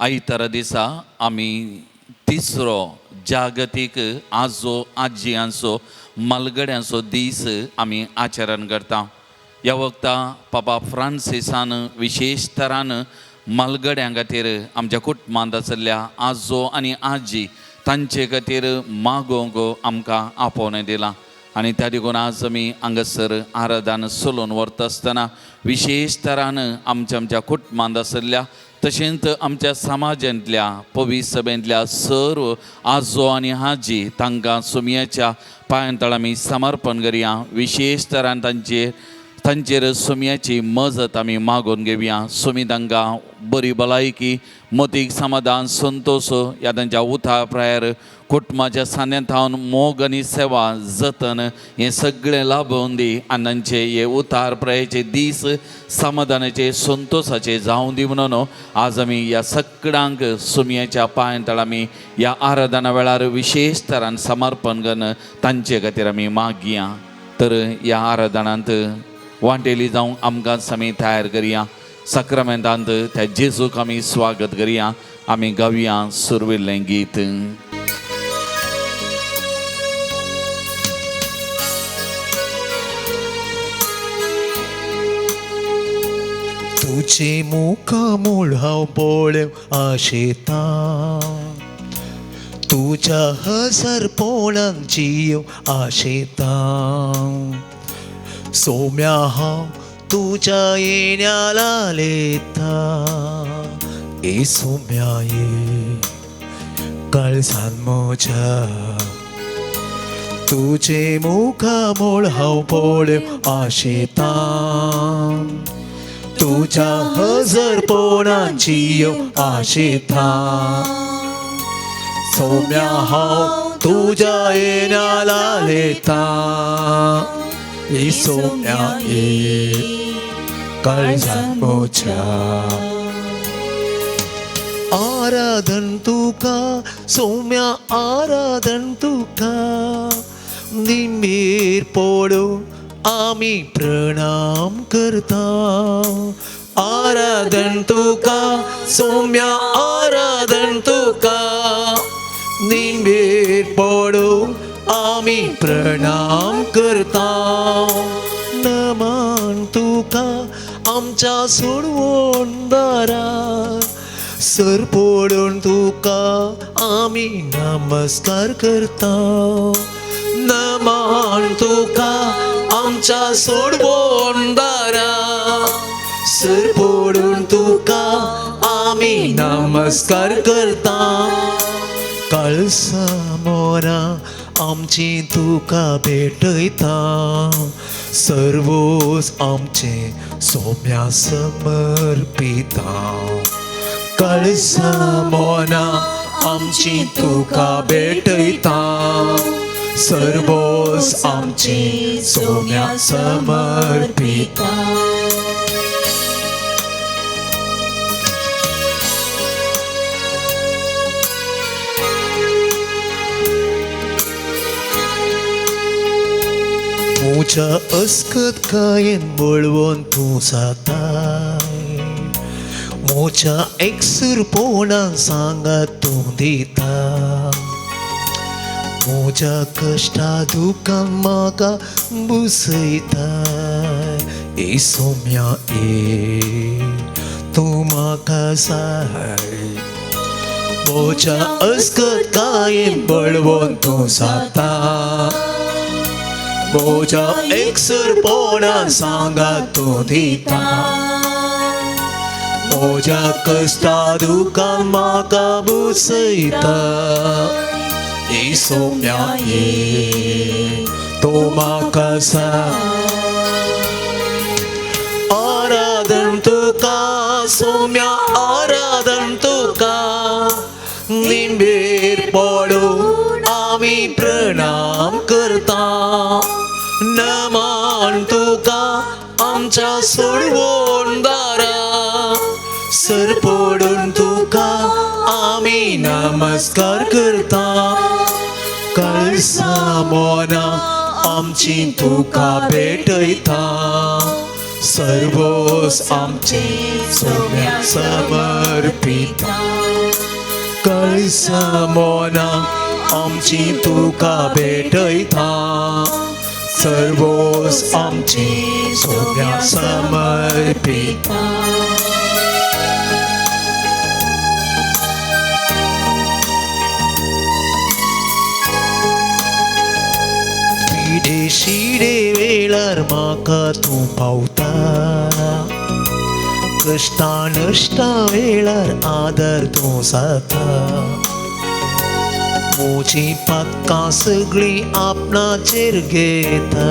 आयतारा दिसा आमी तिसरो जागतीक आजो आजयांचो म्हालगड्यांचो दीस आमी आचरण करता. ह्या वखता पापा फ्रांसिसान विशेश तरान म्हालगड्यां खातीर आमच्या कुटुंबांत आशिल्ल्या आजो आनी आजी तांचे खातीर मागोवंक आमकां आपोवणें दिलां आनी त्या देखून आज आमी हांगासर आराधन चलोवन व्हरता आसतना विशेश तरान आमच्या आमच्या कुटुंबांत आशिल्ल्या तशेंच आमच्या समाजांतल्या पवित्र सभेंतल्या सर्व आजो आनी आजी तांकां सुमयाच्या पांयांतळ आमी समर्पण करया. विशेश तरान तांचेर सुमयाची मजत आमी मागून घेवया. सुमी तांकां बरी भलायकी, मतीक समाधान, संतोश ह्या तांच्या उथा प्रायर कुटुंबाच्या सान्यांत मोग आनी सेवा जतन हें सगळें लाभोवन दी आनी तांचे हे उतार प्रायचे दीस समाधानाचे संतोशाचे जावं दी म्हणून आज आमी ह्या सगळ्यांक सुमयाच्या पांयांतळ आमी ह्या आराधना वेळार विशेश तरान समर्पण करून तांचे खातीर आमी मागया. तर ह्या आराधनांत वांटेली जावं आमकां आमी तयार करया. साक्रामेंतांत त्या जेजूक आमी स्वागत करया. आमी गावया सुरविल्लें गीत. तुझे मुखामूळ हांव पळोवंक आशेतां, तुज्या हजरपणान जियोवंक आशेतां. सोम्या हांव तुज्या येण्या लालेता, ए सोम्या ये काळजान म्हज्या. तुझे मुखामूळ हांव पळोवंक आशेतां, तुज्या हजरपणान जियोवंक आशेतां. सोम्या हांव तुज्या येण्या लालेता, ए सोम्या ये काळजान म्हज्या. आराधन तुका सोम्या आराधन तुका, निमीर पडून आमी प्रणाम करता. आराधन तुका सोम्या आराधन तुका, निमीर पडून आमी प्रणाम करता. नमन तुका आमच्या सोडवणदारा, सर पडून तुका आमी नमस्कार करता. नमन तुका आमच्या सोडवणदारा, सर पडून तुका आमी नमस्कार करता. काळसा मोरा आमची तुका भेटयता, सर्वोच आमचे सोम्या समर्पिता. काळसा मोना आमची तुका भेटयता, सर्वोच आमचे सोम्या समर्पिता. म्हज्या अस्कतकायेन बळवंत तूं जाताय, म्हज्या एकसुरपणान सांगात तूं दिता. म्हज्या कश्टा दुखान म्हाका बुसयताय, ए सोम्या ए तूं म्हाका जाय. म्हज्या अस्कतकायेन बळवंत तूं जाता, म्हज्या एकसुरपणान सांगात तूं दिता. म्हज्या कश्टा दुखान म्हाका बुसयता, ए सोम्या ये तूं म्हाका जाय. आराधन तुका सोम्या आराधन तुका, निंबेर पडून आमी प्रणाम करता. नमन तुका आमच्या सोडवणदारा, सर पडून तुका आमी नमस्कार करता. काळसा मोना आमची तुका भेटयता, सर्वोच आमचे सोम्या समर्पिता. कळसा मोना आमची तुका भेटयता सर्वोस आमची सोम्या समर्पिता. पिडे शिडे वेळार म्हाका तूं पावता कश्टा नश्टा वेळार आदर तूं जाता म्हजी पातकां सगळीं आपणाचेर घेता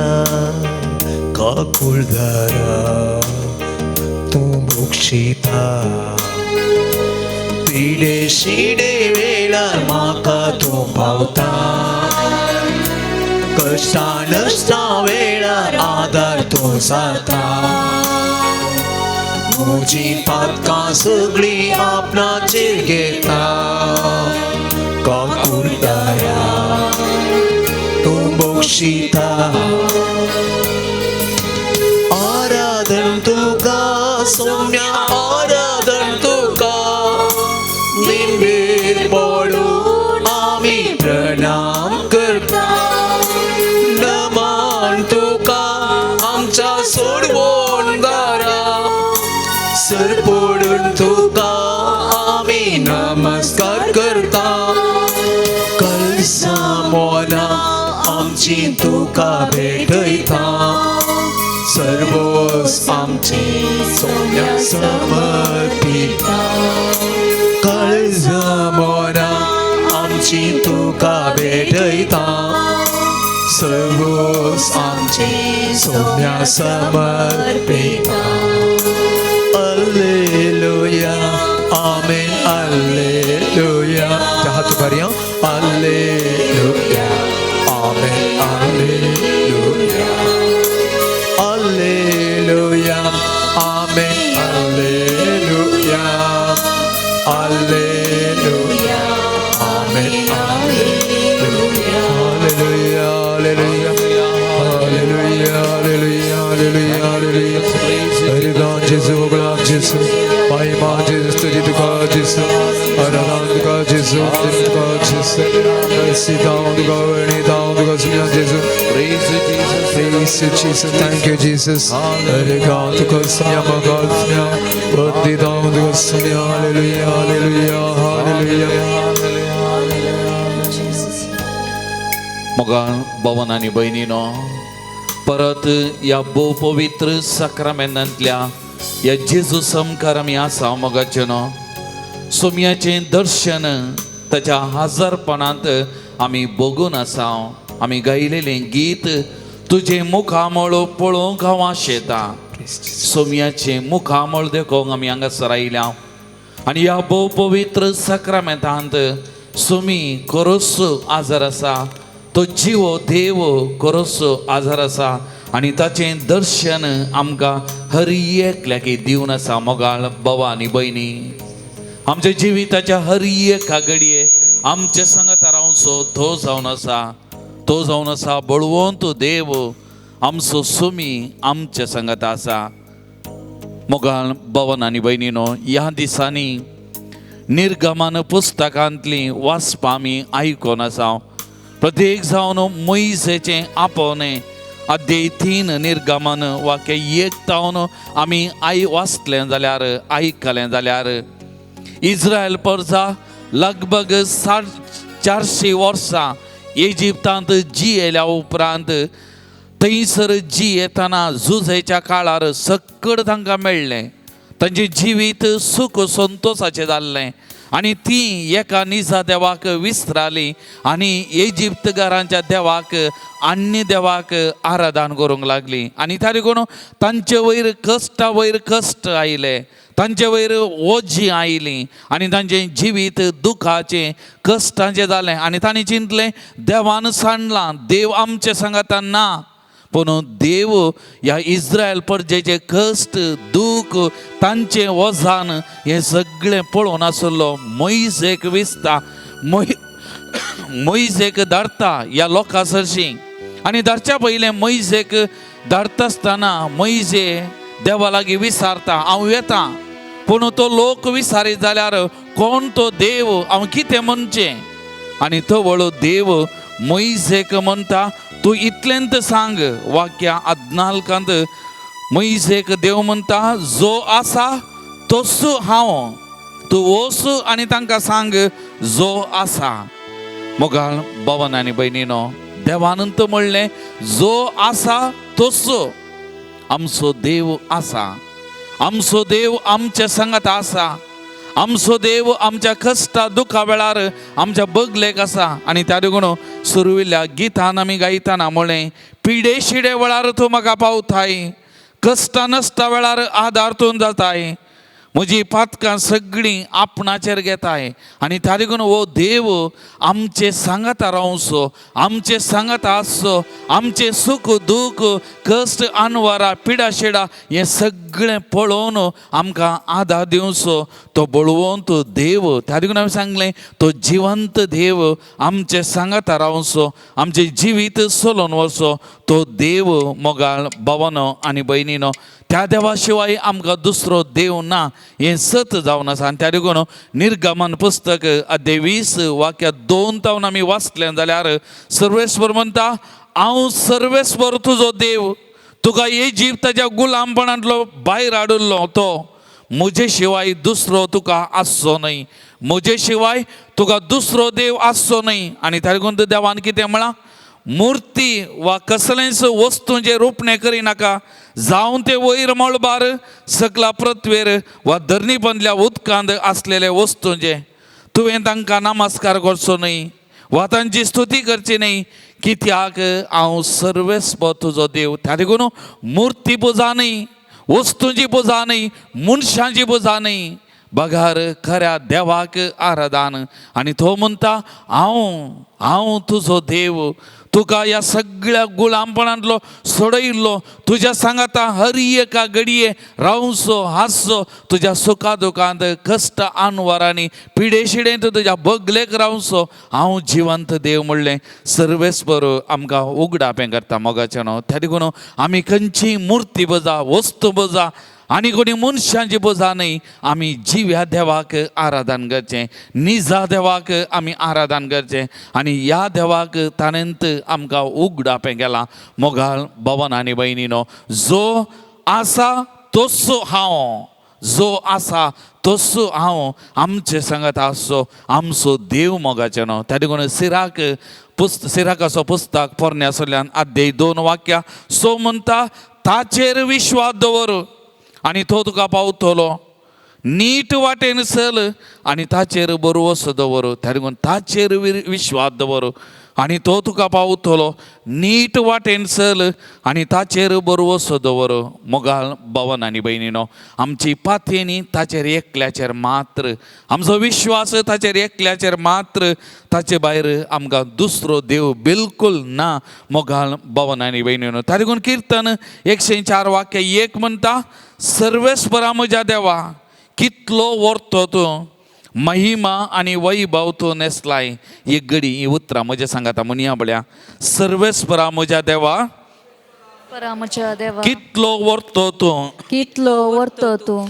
काकुळदारा तूं बक्षिता. पिडे शिडे वेळार म्हाका तूं पावता कश्टा नश्टा वेळार आदार तूं जाता म्हजी पातकां सगळीं आपणाचेर घेता काकुळदारा तूं बक्षिता. आराधन तुका सौम्या आराधन तुका निंबेर पडून आमी प्रणाम करता नमान तुका आमच्या सोडवण दारा सर पडून तुका आमी नमस्कार करता. कळसा मोना आमची तुका भेटयता सर्वोस आमची सोम्या समर्पिता. कळसा मोना आमची तुका भेटयता सर्वोस आमची सोम्या समर्पिता. Alleluia, Amen, Alleluia. हात उबारया. Alleluia, Amen, Alleluia. Alleluia, Amen, Alleluia. Alleluia, Amen, Alleluia. Alleluia, Alleluia, Alleluia, Alleluia, Alleluia, Alleluia. हरिदान जेसू, गुलाब जेसू, महिमा जेसू, स्तुति तुका जेसू, आराधना तुका जेसू, तुका जेसू, सीताओं तुका वर्णिताओं तुका सुनिया जेसू. Praise you, Jesus. Praise you, Jesus. Thank you, Jesus. हरिगान तुका सुनिया, मगाल सुनिया, वंदिताओं तुका सुनिया. Hallelujah, Hallelujah, Hallelujah. मोगाळ भवन आनी भयणीनो, परत ह्या भोव पवित्र साक्रामेंतांतल्या ह्या जेजू समकार आमी आसा. मोगाचें न्हू, सोमयाचें दर्शन ताच्या हजारपणांत आमी भोगून आसा. आमी गायलेलें गीत, तुजें मुखामळ पळोवंक हांव आशेता. सोमयाचें मुखामळ देखोवंक आमी हांगासर आयल्या आनी ह्या भोव पवित्र साक्रामेंतांत सुमी खरोच आजार आसा, तो जिवो देव खरोच आजार आसा आनी ताचें दर्शन आमकां हर एकल्याक दिवन आसा. मोगाळ बाबा आनी भयणी, आमच्या जिविताच्या हर एका घडये आमच्या सांगाता रावचो तो जावन आसा, तो जावन आसा बळवंत देव आमचो सुमी आमच्या सांगाता आसा. मोगाळ भवन आनी भयणीनो, ह्या दिसांनी निर्गमन पुस्तकांतली वाचपां आमी आयकोन आसा. प्रत्येक जावन मोयजेचें आपोवणें अध्याय 3 निर्गमन वाक्य 1 तावन आमी I वाचलें जाल्यार, आयकलें जाल्यार, इस्रायल परजा लगभग 450 वर्सां इजिप्तांत जियेल्या उपरांत थंयसर जियेतना झुजेच्या काळार सक्कड तांकां मेळ्ळें. तांचें जिवीत सुख संतोसाचें जाल्लें आनी ती एका निजा देवाक विसराली आनी इजिप्तकारांच्या देवाक, अन्य देवाक आराधन करूंक लागली आनी त्या देखून तांचे वयर कश्टा वयर कश्ट आयले, तांचे वयर ओजी आयली आनी तांचें जिवीत दुखाचें कश्टांचें जालें. आनी तांणी चिंतलें, देवान सांडलां, देव आमचे सांगातान ना. पूण देव ह्या इस्रायल परजेचे कश्ट, दूख, तांचें वजन हें सगळें पळोवन आसलो. मोयजेक विसता, मोयजेक धाडटा ह्या लोकां सरशीं आनी धाडच्या पयलें मोयजेक धाडटा आसतना मोयजे देवा लागीं विचारता, हांव येता, पूण पूण तो लोक विसारीत जाल्यार कोण तो देव हांव कितें म्हणचें? आनी तवळ देव मोयजेक म्हणटा तूं इतलेंत सांग. वाक्या आदनालकांत मोयजेक देव म्हणटा जो आसा तोस हांव, तूं वच आनी तांकां सांग जो आसा. मोगाळ भवन आनी भयणीनो, देवानंत म्हणलें जो आसा तोस. आमचो देव आसा, आमचो देव आमच्या सांगात आसा, आमचो देव आमच्या कश्टा दुखा वेळार आमच्या बगलेक आसा. आनी त्या देखून सुरविल्ल्या गितान आमी गायताना म्हणलें पिडे शिडे वेळार तूं म्हाका पावताय, कश्टा नश्टा वेळार आदार तूं जाताय, म्हजी पातकां सगळीं आपणाचेर घेताय. आनी त्या देखून हो देव आमचे सांगाता रावचो, आमचे सांगाता आसचो, आमचें सूख दूख कश्ट अनवारा पिडा शिडा हें सगळें पळोवन आमकां आदार दिवचो तो बळवंत देव. त्या देखून हांवें सांगलें तो जिवंत देव आमचे सांगाता रावचो, आमचें जिवीत चलोवन वचो तो देव. मोगाळ भावानो आनी भयणीनो, त्या देवा शिवाय आमकां दुसरो देव ना हें सत जावन आसा. आनी त्या देखून निर्गमन पुस्तक अध्याय 20 वाक्य 2 तावन आमी वाचलें जाल्यार सर्वेस्वर म्हणटा हांव सर्वेस्वर तुजो देव, तुका इजिप्ताच्या गुलामपणांतलो भायर हाडिल्लो तो, म्हजे शिवाय दुसरो तुका आसचो न्हय, म्हजे शिवाय तुका दुसरो देव आसचो न्हय. आनी त्या देखून देवान कितें म्हळां, मुर्ती वा कसलेंच वस्तूंचें रुपणें करिनाका, जावन ते वयर मळबार सकला पृथ्वेर वा धरणी पंदल्या उदकांत आसलेले वस्तूंचे तुवें तांकां नमस्कार करचो न्हय वा तांची स्तुती करची न्हय, कित्याक हांव सर्वेस्पर तुजो देव. त्या देखून मुर्ती पुजा न्हय, वस्तूंची पुजा न्हय, मनशांची पुजा न्हय, बगार खऱ्या देवाक आराधन. आनी तो म्हणटा हांव हांव तुजो देव, तुका ह्या सगळ्या गुलामपणांतलो सोडयल्लो, तुज्या सांगाता हर एका घडये रावचो हांसचो, तुज्या सुखा दुखांत कश्ट आनवारांनी पिडे शिडेंत तुज्या बगलेक रावचो हांव जिवंत देव म्हणलें सर्वेस्पर आमकां उगडापें करता. मोगाचें न्हू, त्या देखून आमी खंयची मुर्ती पुजा वस्तू पुजा आनी कोणी मनशांची पुजा न्हय, आमी जिव्या देवाक आराधन करचें, निजा देवाक आमी आराधन करचें. आनी ह्या देवाक ताणेंत आमकां उगडापें केलां. मोगाळ भवन आनी भयणीनो, जो आसा तोच हांव, जो आसा तोच हांव आमचे सांगात आसचो आमचो देव. मोगाचें न्हू, त्या देखून सिराक सिराकाचो पुस्तक पोरण्या आसल्यान अध्याय 2 वाक्या सो म्हणटा ताचेर विश्वास दवर आनी तो तुका पावतलो, नीट वाटेन चल आनी ताचेर बरवस दवर. त्या देखून ताचेर विश्वास दवर आनी तो तुका पावतलो, नीट वाटेन चल आनी ताचेर बरवस दवर. मोगाळ भवन आनी भयणीनो, आमची पातयेनी ताचेर एकल्याचेर मात्र, आमचो विश्वास ताचेर एकल्याचेर मात्र, ताचे भायर आमकां दुसरो देव बिलकुल ना. मोगाळ भवन आनी भयणीनो, त्या देखून किर्तन 104 वाक्य 1 म्हणटा सर्वेस्परा म्हज्या देवा कितलो व्हरतो तूं, महिमा आनी वैभव तूं नेसलाय. ही घडी ही उतरां म्हज्या सांगाता म्हणया पळया, सर्वेस्परा म्हज्या देवा म्हज्या देवा कितलो व्हरतो तूं, कितलो व्हरतो तूं,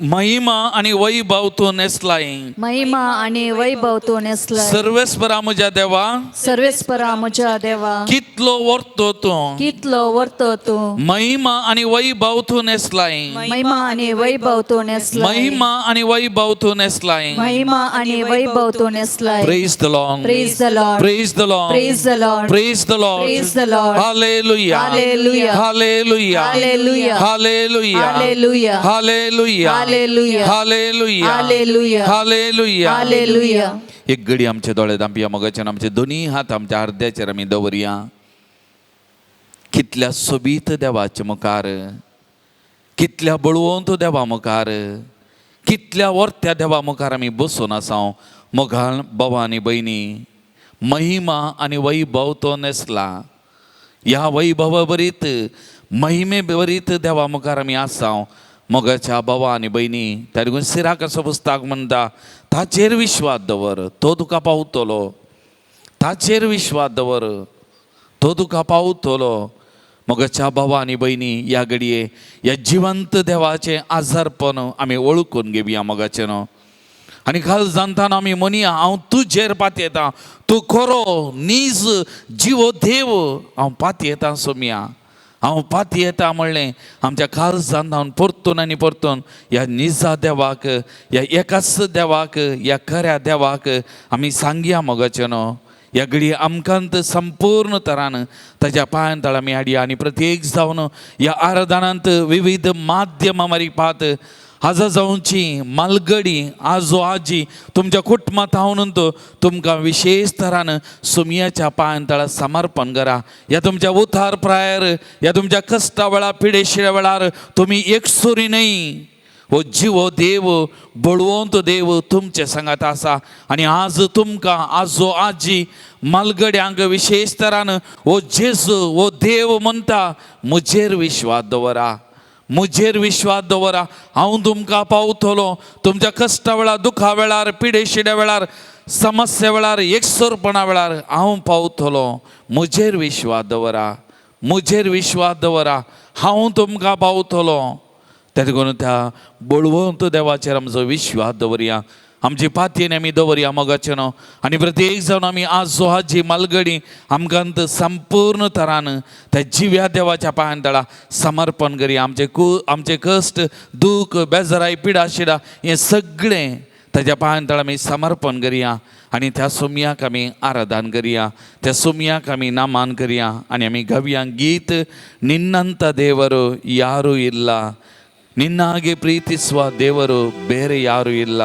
महिमा आनी वैभव तूं नेसलाय, महिमा आनी वैभव तूं नेसलाय. सर्वेस्परा म्हज्या देवा सर्वेस्परा म्हज्या देवा कितलो व्हरतो तूं, कितलो व्हरतो तूं, महिमा आनी वैभव तूं नेसलाय, महिमा आनी वैभव तूं नेसलाय, महिमा आनी वैभव तूं नेसलाय. महिमा आनी वैभव तूं नेसलाय. Praise the Lord. Praise the Lord. Praise the Lord. Praise the Lord. Praise the Lord. Praise the Lord. Hallelujah. Hallelujah. Hallelujah. Hallelujah. Hallelujah. Hallelujah. Hallelujah. Hallelujah. Hallelujah. Hallelujah. Hallelujah. Hallelujah. एक घडी आमचे दोळे धांपया मोगाच्यान, आमचे दोनी हात आमच्या अर्द्याचेर आमी दवरया. कितल्या सोबीत देवाच्या मुखार, कितल्या बळवंत देवा मुखार, कितल्या वर्त्या देवा मुखार आमी बसून आसा. मोगाळ भावा आनी भयणी, महिमा आनी वैभव तो नेसला. ह्या वैभव बरीत महिमे बरीत देवा मुखार आमी आसा. मोगाच्या भावा आनी भयणी, त्या देखून सिराकाचो पुस्तक म्हणटा ताचेर विश्वास दवर तो तुका पावतलो, ताचेर विश्वास दवर तो तुका पावतलो. मोगाच्या भावा आनी भयणी ह्या घडये ह्या जिवंत देवाचें आजारपण आमी वळखून घेवया मोगाचें न्हू. आनी काल जाणताना आमी म्हणया हांव तुजेर पातयेतां, तूं खरो नीज जिवो देव, हांव पातयेतां सोमया, हांव पातयेतां म्हणलें आमच्या काळजान हांव परतून आनी परतून ह्या निजा देवाक, ह्या एकाच देवाक, ह्या खऱ्या देवाक आमी सांगया मोगाचें न्हू. ह्या घडये आमकां संपूर्ण तरान ताज्या पांयान तळ आमी हाडया आनी प्रत्येक जावन ह्या आराधनांत विविध माध्यमां मारिपात आजा जावची मालगडी आजो आजी तुमच्या कुटुंबांत हांव तुमकां विशेश तरान सुमयाच्या पांयान तळा समर्पण करा. ह्या तुमच्या उतार प्रायर, ह्या तुमच्या कश्टा वेळार, पिडेशिऱ्या वेळार तुमी एकसुरी न्हय, हो जिवो देव, बळवंत देव तुमचे सांगात आसा. आनी आज तुमकां आजो आजी मालगड्यांक विशेश तरान हो जेजू हो देव म्हणटा म्हजेर विश्वास दवरा, म्हजेर विश्वास दवरा, हांव तुमकां पावतलो. तुमच्या कश्टा वेळार, दुखा वेळार, पिडेशिड्या वेळार, समस्या वेळार, एकसुरपणा वेळार हांव पावतलो. म्हजेर विश्वास दवरा, म्हजेर विश्वास दवरा, हांव तुमकां पावतलो. तेका लागून त्या बळवंत देवाचेर आमचो विश्वास दवरया, आमची पातयेन आमी दवरया मोगाचें न्हू. आनी प्रत्येक जावन आमी आजो आजी मालगडी आमकां संपूर्ण तरान त्या जिव्या देवाच्या पांयान तळा समर्पण करया. आमचे आमचे कश्ट, दूख, बेजाराय, पिडा शिडा हें सगळें ताज्या पांयान तळा आमी समर्पण करया आनी त्या सोमयाक आमी आराधन करया, त्या सोमयाक आमी नामान करया आनी आमी गावया गीत निन्नंत देವರು ಯಾರೂ ಇಲ್ಲ, ನಿನ್ನಾಗೆ ಪ್ರೀತಿಸುವ ದೇವರು ಬೇರೆ ಯಾರೂ ಇಲ್ಲ.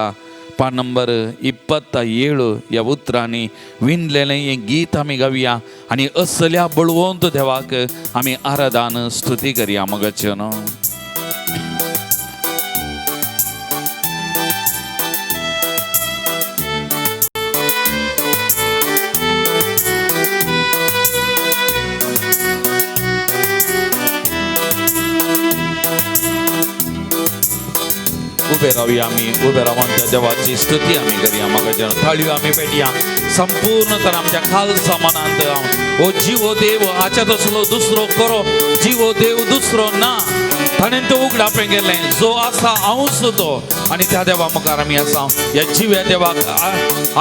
पान नंबर 27 ह्या उतरांनी विणलेलें हें गीत आमी गावया आनी असल्या बळवंत देवाक आमी आराधन स्तुती करया मोगाचें न्हू. उबे रावया आमी, उबे रावन त्या देवाची स्तुती आमी करया मोगाचें न्हू. थाळयो आमी पेटया संपूर्ण तर आमच्या खालसा मनांत हो जिवो देव हाच्या तसलो दुसरो खरो जिवो देव दुसरो ना. ताणें तो उगडापें केलें जो आसा हांवूच तो. आनी त्या देवा मुखार आमी आसा, ह्या जिव्या देवाक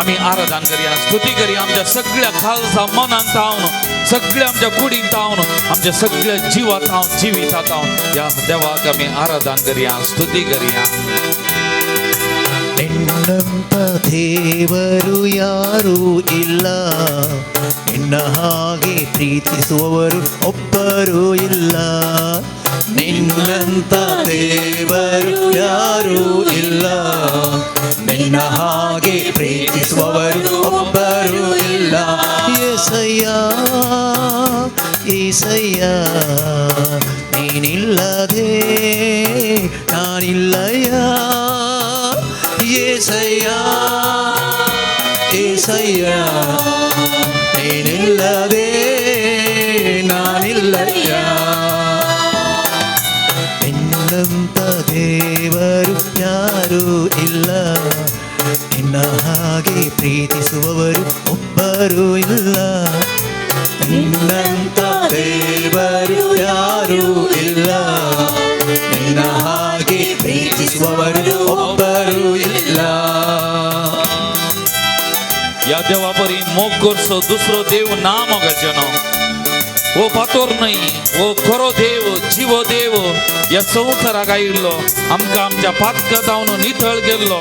आमी आराधन करया, स्तुती करया. आमच्या सगळ्या खालसा मनांत हांव, सगळ्या आमच्या कुडींत हांव, आमच्या सगळ्या जिवांत हांव, जिवितांत हांव ह्या देवाक आमी आराधन करया, स्तुती करया. ನಿನ್ನಂತ ದೇವರು ಯಾರೂ ಇಲ್ಲ, ನಿನ್ನ ಹಾಗೆ ಪ್ರೀತಿಸುವವರು ಒಬ್ಬರೂ ಇಲ್ಲ. ನಿನ್ನಂತ ದೇವರು ಯಾರೂ ಇಲ್ಲ, ನಿನ್ನ ಹಾಗೆ ಪ್ರೀತಿಸುವವರು ಒಬ್ಬರೂ ಇಲ್ಲ. ಏಸಯ್ಯ ಏಸಯ್ಯ ನೀನಿಲ್ಲದೆ ನಾನಿಲ್ಲಯ್ಯ. ಏಸಯ್ಯ ಏಸಯ್ಯ ನೀನಿಲ್ಲದೆ ನಾನಿಲ್ಲಯ್ಯ. ನಿನ್ನಂತ ದೇವರು ಯಾರೂ ಇಲ್ಲ, ನಿನ್ನ ಹಾಗೆ ಪ್ರೀತಿಸುವವರು ಒಬ್ಬರೂ ಇಲ್ಲ. ನಿನ್ನಂತ ದೇವರು ಯಾರೂ ಇಲ್ಲ, ನಿನ್ನ ಹಾಗೆ ಪ್ರೀತಿಸುವವರು ಒಬ್ಬರೂ ಇಲ್ಲ. ह्या देवा परी मोग करचो दुसरो देव ना मोगाचें न्हू. हो फातोर न्हय, हो खरो देव, जिवो देव ह्या संवसाराक आयिल्लो, आमकां आमच्या पातकां जावन नितळ केल्लो,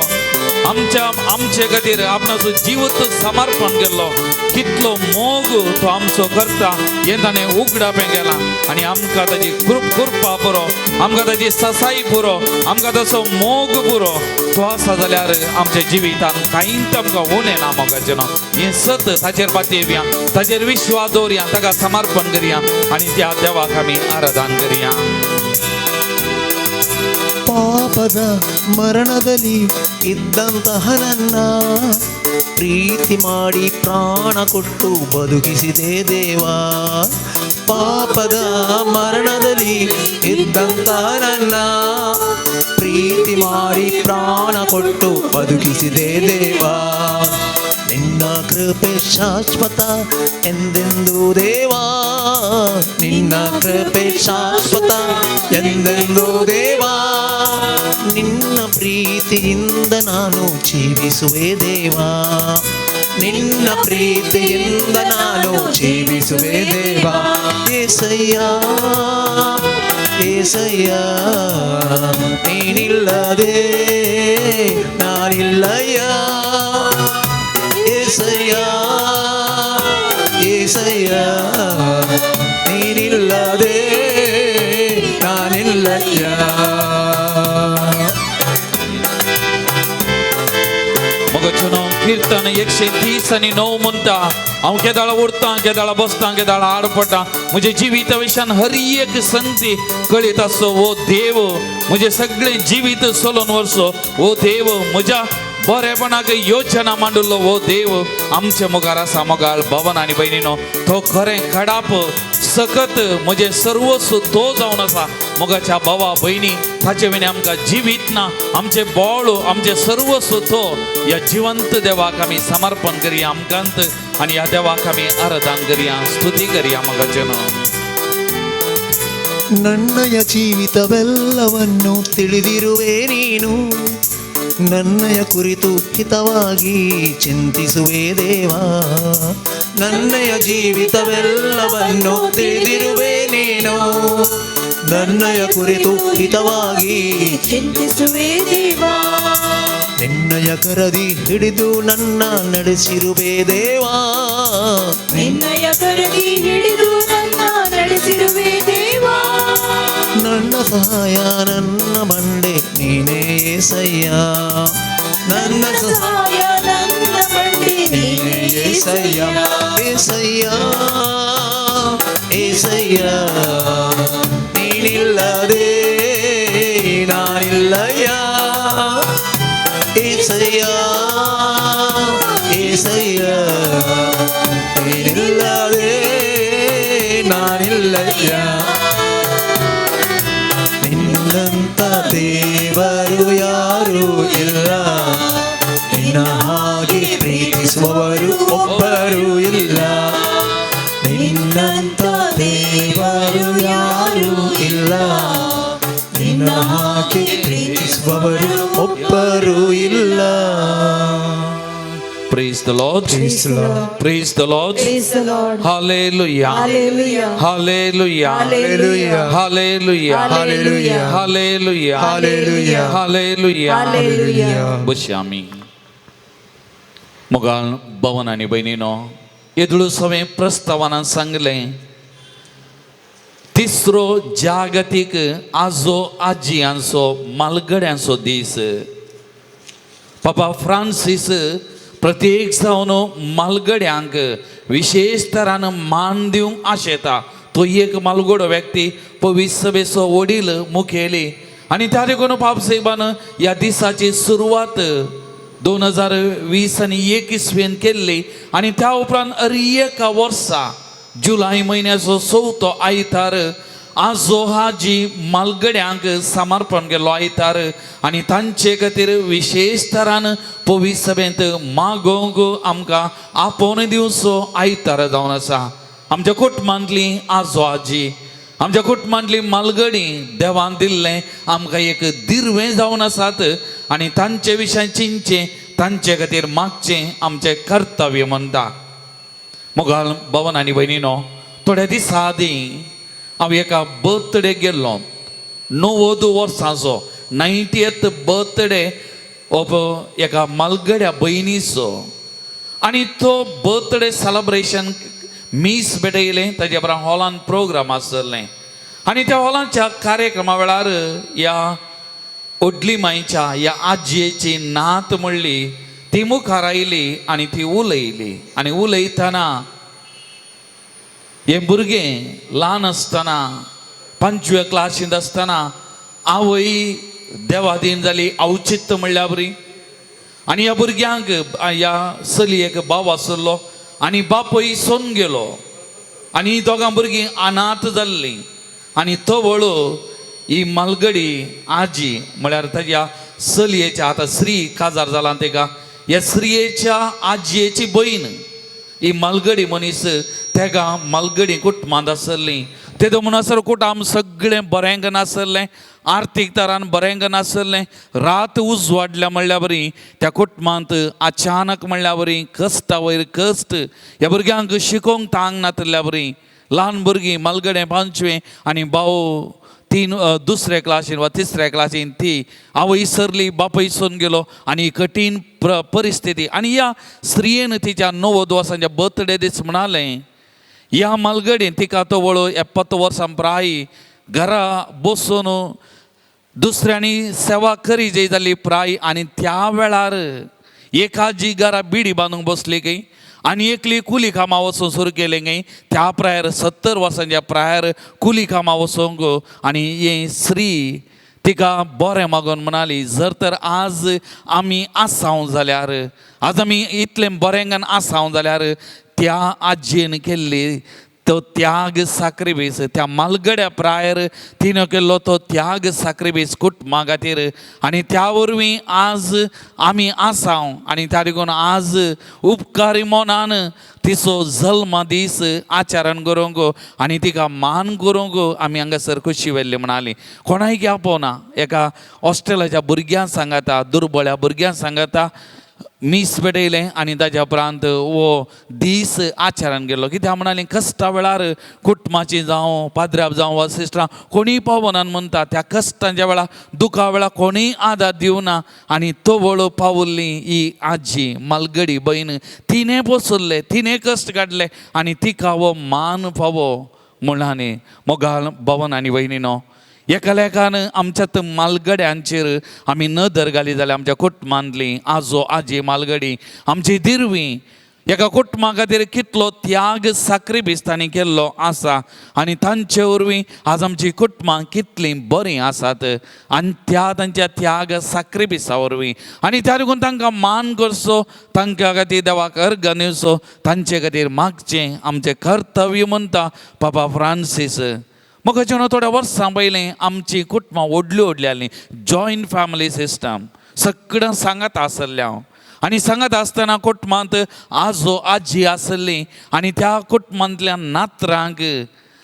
आमच्या आमचे खातीर आपणाचो जिवत समर्पण केल्लो. कितलो मोग तो आमचो करता हें ताणें उगडापें केलां. आनी आमकां ताजी कृपा पुरो, आमकां ताजी ससाई पुरो, आमकां ताचो मोग पुरो. तो आसा जाल्यार आमच्या जिवितान कांयच आमकां उणें ना मोगाचें न्हू. हें सत ताचेर पातयेवया, ताचेर विश्वास दवरया, ताका समर्पण करया आनी त्या देवाक आमी आराधन करया. ಪಾಪದ ಮರಣದಲ್ಲಿ ಇದ್ದಂತಹ ನನ್ನ ಪ್ರೀತಿ ಮಾಡಿ ಪ್ರಾಣ ಕೊಟ್ಟು ಬದುಕಿಸಿದೆ ದೇವಾ. ಪಾಪದ ಮರಣದಲ್ಲಿ ಇದ್ದಂತಹ ನನ್ನ ಪ್ರೀತಿ ಮಾಡಿ ಪ್ರಾಣ ಕೊಟ್ಟು ಬದುಕಿಸಿದೆ ದೇವಾ. ನಿನ್ನ ಕೃಪೆ ಕೃಪೆ ಶಾಶ್ವತ ಎಂದೆಂದು ದೇವಾ, ನಿನ್ನ ಕೃಪೆ ಶಾಶ್ವತ ಎಂದೆಂದು ದೇವಾ. ನಿನ್ನ ಪ್ರೀತಿಯಿಂದ ನಾನು ಜೀವಿಸುವೆ ದೇವಾ, ನಿನ್ನ ಪ್ರೀತಿಯಿಂದ ನಾನು ಜೀವಿಸುವೆ ದೇವಾ. ಏಸಯ್ಯ ಏಸಯ್ಯ, ನೀನಿಲ್ಲದೆ ನಾನಿಲ್ಲಯ್ಯ. ಏಸಯ್ಯ ಏಸಯ್ಯ, ನೀನಿಲ್ಲದೆ ನಾನಿಲ್ಲಯ್ಯ. मगचनो कीर्तन 139 म्हणटा, हांव केदाळा उठतां, केदाळा बसतां, केदाळा आड पडटा, म्हजे जिविता विशयान हर एक संगती कळीत आसो हो देव, म्हजें सगळें जिवीत चलोवन व्हरचो हो देव, म्हज्या बरेपणाक योजना मांडलो हो देव आमच्या मुखार आसा. मोगाळ भवन आनी भयणीनो, तो खरें खडाप सकत म्हजें सर्वस्व तो जावन आसा. मोगाच्या भावा भयणी, ताचे विणे आमकां जिवीत ना. आमचें बळ, आमचें सर्वस्व तो ह्या जिवंत देवाक आमी समर्पण करया आमकांत, आनी ह्या देवाक आमी आराधन करया, स्तुती करया मोगाचें न्हू. ನನ್ನಯ ಜೀವಿತವೆಲ್ಲವನ್ನು ತಿಳಿದಿರುವೆ ನೀನು, ನನ್ನಯ ಕುರಿತು ಹಿತವಾಗಿ ಚಿಂತಿಸುವೆ ದೇವಾ. ನನ್ನಯ ಜೀವಿತವೆಲ್ಲವನ್ನು ತಿಳಿದಿರುವೆ ನೀನು, ನನ್ನಯ ಕುರಿತು ಹಿತವಾಗಿ ಚಿಂತಿಸುವೆ ದೇವಾ. ನಿನ್ನಯ ಕರದಿ ಹಿಡಿದು ನನ್ನ ನಡೆಸಿರುವೆ ದೇವಾ, ನಿನ್ನಯ ಕರದಿ ಹಿಡಿದು ನನ್ನ ನಡೆಸಿರುವೆ ದೇವಾ. ನನ್ನ ಸಹಾಯ ನನ್ನ ಬಂಡೆ ನೀನೇ ಏಸಯ್ಯ, ನನ್ನ ಸಹಾಯ ನನ್ನ ಬಂಡೆ ನೀನೇ ಏಸಯ್ಯ. ಏಸಯ್ಯ ಏಸಯ್ಯ, ನೀನಿಲ್ಲದೆ ನಾನಿಲ್ಲಯ್ಯ. ಏಸಯ್ಯ ಏಸಯ್ಯ, ನೀನಿಲ್ಲದೆ ನಾನಿಲ್ಲಯ್ಯ. ನಿನ್ನಂತ ದೇವರು ಯಾರೂ ಇಲ್ಲ, ನಿನ್ನ ಹಾಗೆ ಪ್ರೀತಿಸುವವರು ಒಬ್ಬರೂ ಇಲ್ಲ. ನಿನ್ನಂತ ದೇವರು ಯಾರೂ ಇಲ್ಲ, ನಿನ್ನ ಹಾಗೆ ಪ್ರೀತಿಸುವವರು ಒಬ್ಬರೂ ಇಲ್ಲ. Praise the Lord. Praise the Lord. Praise the Lord. Praise the Lord. Hallelujah. Hallelujah. Hallelujah. Hallelujah. Hallelujah. Hallelujah. Hallelujah. Hallelujah. Hallelujah. Hallelujah. बसया आमी. मोगाळ भवन आनी भयणीनो, येदोळ सवें प्रस्तावान सांगलें, तिसरो जागतीक आजो आजयांचो मालगड्यांचो दीस. पापा फ्रांसीस प्रत्येक जावन मालगड्यांक विशेश तरान मान दिवंक आशेता. तो एक मालगडो व्यक्ती, पवित्र सभेचो वडील मुखेली, आनी त्या देखून पाप साहेबान ह्या दिसाची सुरवात 2020 आनी 1 इसवेन केल्ली, आनी त्या उपरांत हर एका वर्सा जुलय म्हयन्याचो चवथो आयतार आजो हाजी मालगड्यांक समर्पण केल्लो आयतार, आनी तांचे खातीर विशेश तरान पवित्र सभेंत मागोवंक आमकां आपोवन दिवचो आयतार जावन आसा. आमच्या कुटुंबांतली आजो आजी, आमच्या कुटुंबांतली मालगडी देवान दिल्लें आमकां एक दिर्वें जावन आसात, आनी तांचे विशयान चिंतचें, तांचे खातीर मागचें आमचें कर्तव्य म्हणटा. मोगाल भवन आनी भयणीनो, थोड्या दिसां आदीं हांव एका बर्थडे गेल्लो, 90 वर्सांचो 90th birthday of एका मालगड्या भयणीचो, आनी तो बर्थडे सेलिब्रेशन मीस भेटयलें. ताजे उपरांत हॉलान प्रोग्राम आसलें, आनी त्या हॉलाच्या कार्यक्रमा वेळार ह्या व्हडली मांयच्या ह्या आजयेची नात म्हणली ती मुखार आयली आनी ती उलयली, आनी उलयतना हें भुरगें ल्हान आसतना 5व्या क्लासींत आसतना आवय देवादीन जाली अवचित्त म्हणल्या बरी, आनी ह्या भुरग्यांक ह्या चलयेक भाव आसलो आनी बापूय सोन गेलो, आनी ही दोगां भुरगीं अनाथ जाल्लीं, आनी तवळ ही मालगडी आजी म्हळ्यार ताज्या चलयेच्या, आतां स्त्री काजार जाला तिका, ह्या स्त्रियेच्या आजयेची भयण ही मालगडी मनीस तेगा मालगडी कुटुंबांत आसली. तेदो म्हणसर कुटुंब सगळें बरेंक नासलें, आर्थीक तरान बरेंक नासलें. रात उजवाडल्या म्हणल्या बरी त्या कुटुंबांत अचानक म्हणल्या बरी कश्टा वयर कश्ट. ह्या भुरग्यांक शिकोवंक तांक नातल्या बरी ल्हान भुरगीं मालगडें पांचवें आनी भाव 3 दुसऱ्या क्लासीन वा तिसऱ्या क्लासीन. ती आवय सरली, बापूय सोन गेलो आनी कठीण परिस्थिती. आनी ह्या स्त्रियेन तिच्या 90 वर्सांच्या बर्थडे दीस म्हणालें, ह्या मालगडीन तिका तवळ 70 वर्सां प्राय घरा बसून दुसऱ्यांनी सेवा करी जाय जाली प्राय. आनी त्या वेळार एकाजी घरा बिडी बांदूंक बसली खंय आनी एकली कुली कामां वचूंक सुरू केलें खंय. त्या प्रायर 70 वर्सांच्या प्रायर कुली कामां वचूंक आनी हे स्त्री तिका बरें मागून म्हणाली, जर तर आज आमी आसाव जाल्यार, आज आमी इतलें बरेंगान आसाव जाल्यार त्या आजयेन केल्ली तो त्याग साक्रिफीस, त्या मालगड्या प्रायर तिणें केल्लो तो त्याग साक्रिफीस कुटुंबा खातीर. आनी त्या वरवीं आज आमी आसाव. आनी त्या देखून आज उपकारी मनान तिचो जल्म दीस आचरण करूंक आनी तिका मान करूंक आमी हांगासर खुशी वेल्ली म्हणाली. कोणायक आपोवना, एका हॉस्टेलाच्या भुरग्यां सांगाता, दुर्बळ्या भुरग्यां सांगाता मीस पेटयलें आनी ताज्या उपरांत हो दीस आचरण गेलो. कित्याक म्हणाली, कश्टा वेळार कुटुंबाची जावं पाद्र्याब जावं वा सिस्टरां कोणीय पावनान म्हणटा, त्या कश्टांच्या वेळार दुखा वेळार कोणीय आदार दिवना. आनी तवळ पावल्ली ही आजी मालगडी भयण, तिणें पोसुल्लें, तिणें कश्ट काडले आनी तिका हो मान फावो म्हणल्यानी. मोगाळ भवन आनी वयनीनो, एकालेकान आमच्या मालगड्यांचेर आमी नदर घाली जाल्यार आमच्या कुटुंबांतली आजो आजी मालगडी आमची दिरवी एका कुटुंबा खातीर कितलो त्याग साक्रिफीस तांणी केल्लो आसा आनी तांचे वरवीं आज आमची कुटुंबां कितलीं बरीं आसात. आनी त्या तांच्या त्याग साक्रिफिसा वरवीं आनी त्या देखून तांकां मान करचो, तांकां खातीर देवाक अर्घ दिवचो, तांचे खातीर मागचें आमचें कर्तव्य म्हणटा पापा फ्रांसीस. म्हाका जेन्ना थोड्या वर्सां पयलीं आमची कुटुंबां व्हडलीं व्हडलीं आसलीं, जॉयंट फॅमिली सिस्टम, सगळें सांगत आसलें हांव. आनी सांगत आसतना कुटुंबांत आजो आजी आसली आनी त्या कुटुंबांतल्या नातरांक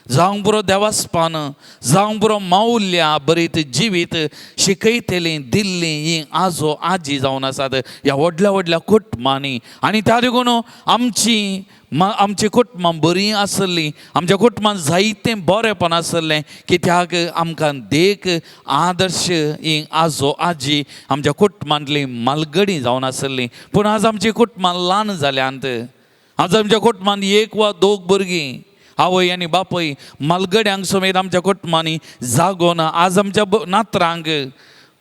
जावंक पुरो देवास्पान, जावंक पुरो मावल्या बरीत जिवीत शिकयतलीं दिल्लीं ही आजो आजी जावन आसात ह्या व्हडल्या व्हडल्या कुटुंबांनी. आनी त्या देखून आमची आमची कुटुंबां बरीं आसलीं, आमच्या कुटुंबांत जायतें बरेंपण आसलें, कित्याक आमकां देख आदर्श ही आजो आजी आमच्या कुटुंबांतली मालगडी जावन आसली. पूण आज आमची कुटुंबां ल्हान जाल्यांत. आज आमच्या कुटुंबांत 1 वा 2 भुरगीं, आवय आनी बापूय मालगड्यांक समेत आमच्या कुटुंबांनी जागो ना. आज आमच्या नातरांक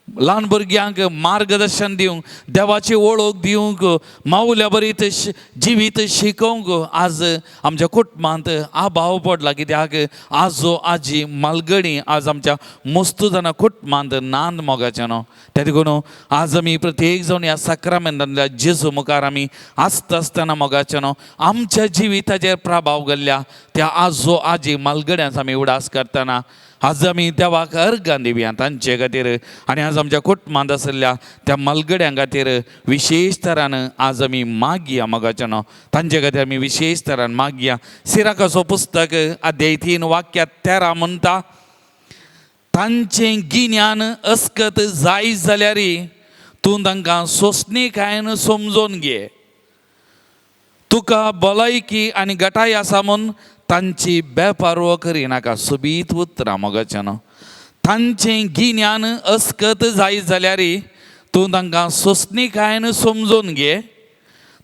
ल्हान भुरग्यांक मार्गदर्शन दिवंक, देवाची वळख दिवंक, मावल्या बरीत जिवीत शिकोवंक आज आमच्या कुटुंबांत आभाव पडला. कित्याक आजो आजी मालगडी आज आमच्या मस्तू जाणां कुटुंबांत नांद मोगाचें न्हू. त्या देखून आज आमी प्रत्येक जावन ह्या साक्रामेंतांतल्या जेजू मुखार आमी आसता आसतना मोगाचें न्हू आमच्या जिविताचेर प्रभाव घाल्ल्या त्या आजो आजी मालगड्यांचो आमी उडास करतना आज आमी देवाक अर्गां दिवया तांचे खातीर. आनी आज आमच्या कुटुंबांत आशिल्ल्या त्या मालगड्यां खातीर विशेश तरान आज आमी मागया मोगाचें न्हू, तांचे खातीर आमी विशेश तरान मागया. सिराकाचो पुस्तक अध्याय 3 वाक्या 13 म्हणटा, तांचें गिन्यान अस्कत जाय जाल्यार तूं तांकां सोंसणीकायेन समजोन घे. तुका भलायकी आनी गटाय आसा म्हूण तांची बेपारवो करिनाका. सोबीत उतरां मोगाचें न्हू. तांचें गिन्यान अस्कत जाय जाल्यार तूं तांकां सोंसणीकायेन समजोन घे.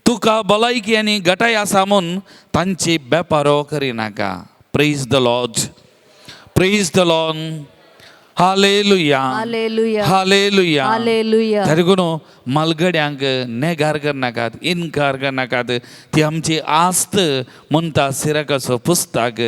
तुका भलायकी आनी गटाय आसा म्हूण तांची बेपारो करिनाका. Praise the Lord, praise the Lord. Hallelujah, hallelujah, hallelujah, hallelujah. देखून मालगड्यांक नेगार करनाकात, इनकार करनाकात. ती आमची आस्त म्हणटा सिराकाचो पुस्तक.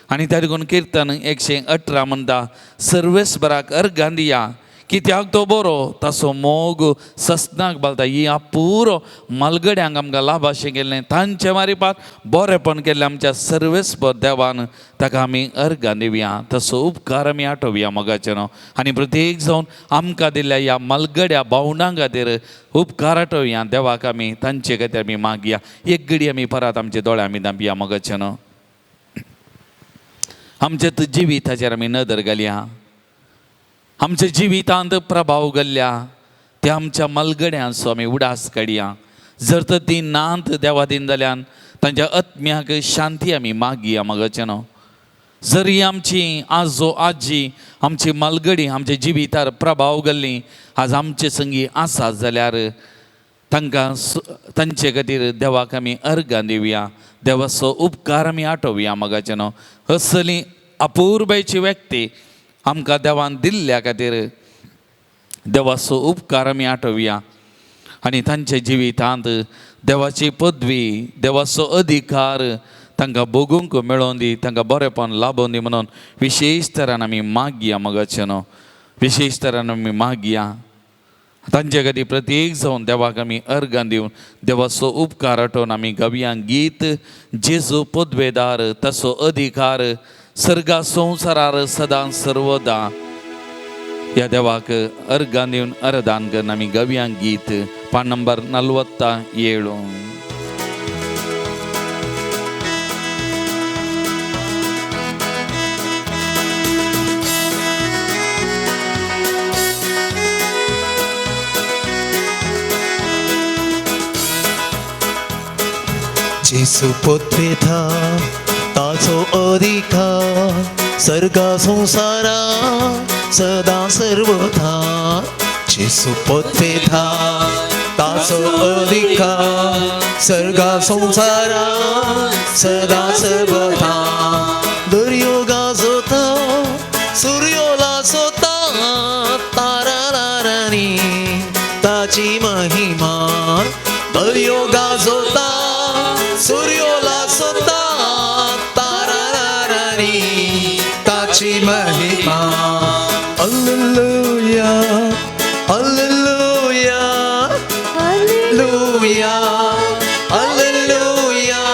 आनी त्या देखून किर्तन 118 म्हणटा, सर्वेस्पराक अर्गां दिया, कित्याक तो बरो ताचो मोग ससनाक बालता. ही पुरो मालगड्यांक आमकां लाभाशें केल्लें तांचे मारिपात बरेंपण केल्लें आमच्या सर्वेस्पर देवान ताका आमी अर्गां दिवया, तसो उपकार आमी आठोवया मोगाचें न्हू. आनी प्रत्येक जावन आमकां दिल्ल्या ह्या मालगड्या भावणां खातीर उपकार आठोवया देवाक आमी तांचे खातीर आमी मागया. एक घडी आमी परत आमचे दोळे आमी धांपया मोगाचें न्हू. आमच्या जिविताचेर आमी नदर घालया, आमच्या जिवितांत प्रभाव घाल्ल्या त्या आमच्या मालगड्यांचो आमी उडास काडया. जर तर ती नात देवादीन जाल्यान तांच्या आत्म्याक शांती आमी मागया मोगाचें न्हू. जरी आमची आजो आजी आमची मालगडी आमच्या जिवितार प्रभाव घाल्ली आज आमचे संगी आसात जाल्यार तांकां तांचे खातीर देवाक आमी अर्गां दिवया, देवाचो उपकार आमी आठोवया मोगाचें न्हू. असली अपुरबायची व्यक्ती आमकां देवान दिल्ल्या खातीर देवाचो उपकार आमी आठोवया आनी तांच्या जिवितांत देवाची पदवी देवाचो अधिकार तांकां भोगूंक मेळोवन दी, तांकां बरेंपण लाबोवन दी म्हणून विशेश तरान आमी मागया मोगाचें न्हू. विशेश तरान आमी मागया तांचे खातीर प्रत्येक जावन देवाक आमी अर्गां दिवन देवाचो उपकार आठोवन आमी गावया गीत जेजू पदवेदार ताचो अधिकार सर्गा संवसारार सदां सर्वदा. ह्या देवाक अर्गां दिवन अर्दान करून आमी गावया गीत पान नंबर 47. जेसू पोतवेता ताचो अधिकार सर्गा संवसारा सदां सर्वथा. जेसू पोतवेता ताचो अधिकार सर्गा संवसारा सदां सर्वथा. दर्यो गाजोता सुर्यो लासोता तारा रानी ताची महिमा. दर्यो गाजोता सूर्यो लासोता तारा रानी ताची महिमा. Hallelujah hallelujah hallelujah hallelujah.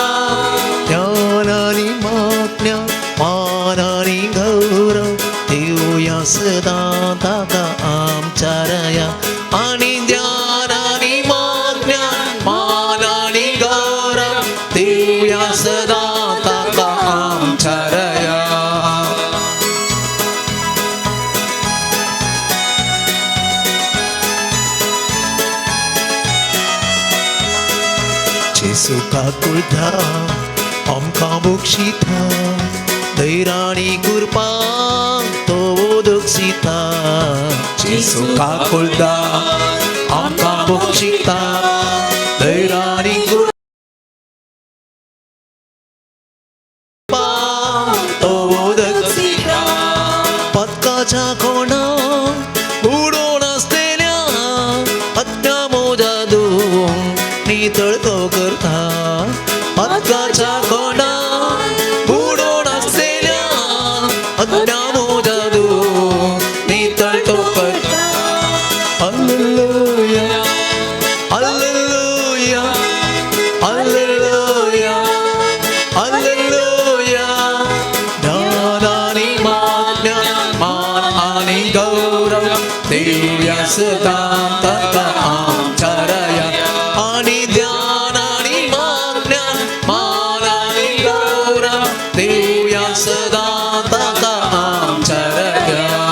ज्ञानानी माज्ञा मानानी गौरव देवया सदा ताका आमच्या रया. आनी ज्ञानानी माज्ञा मानानी गौरव देवया सदा ताका आमच्या रया. जेसू काकुळटा आमकां बक्षिता धैर्यानी कृपा तो दक्षिता. जेसू काकुळटा आमकां बक्षिता धैर्यानी कृपा तो दक्षिता. पदकाच्या कोणा उडोवन आसलेल्या आत्म्या मोजा दून नितळ तो करता. पदकाच्या कोणा उडोवन आसलेल्या आत्म्या मोजा दून नितळ तो करता. Hallelujah hallelujah hallelujah hallelujah. ज्ञानानी मान्य मान आणि गौरव देवया सदा ताका आमच्या रया. आणि ज्ञानानी मान्य मान आणि गौरव देवया सदा ताका आमच्या रया.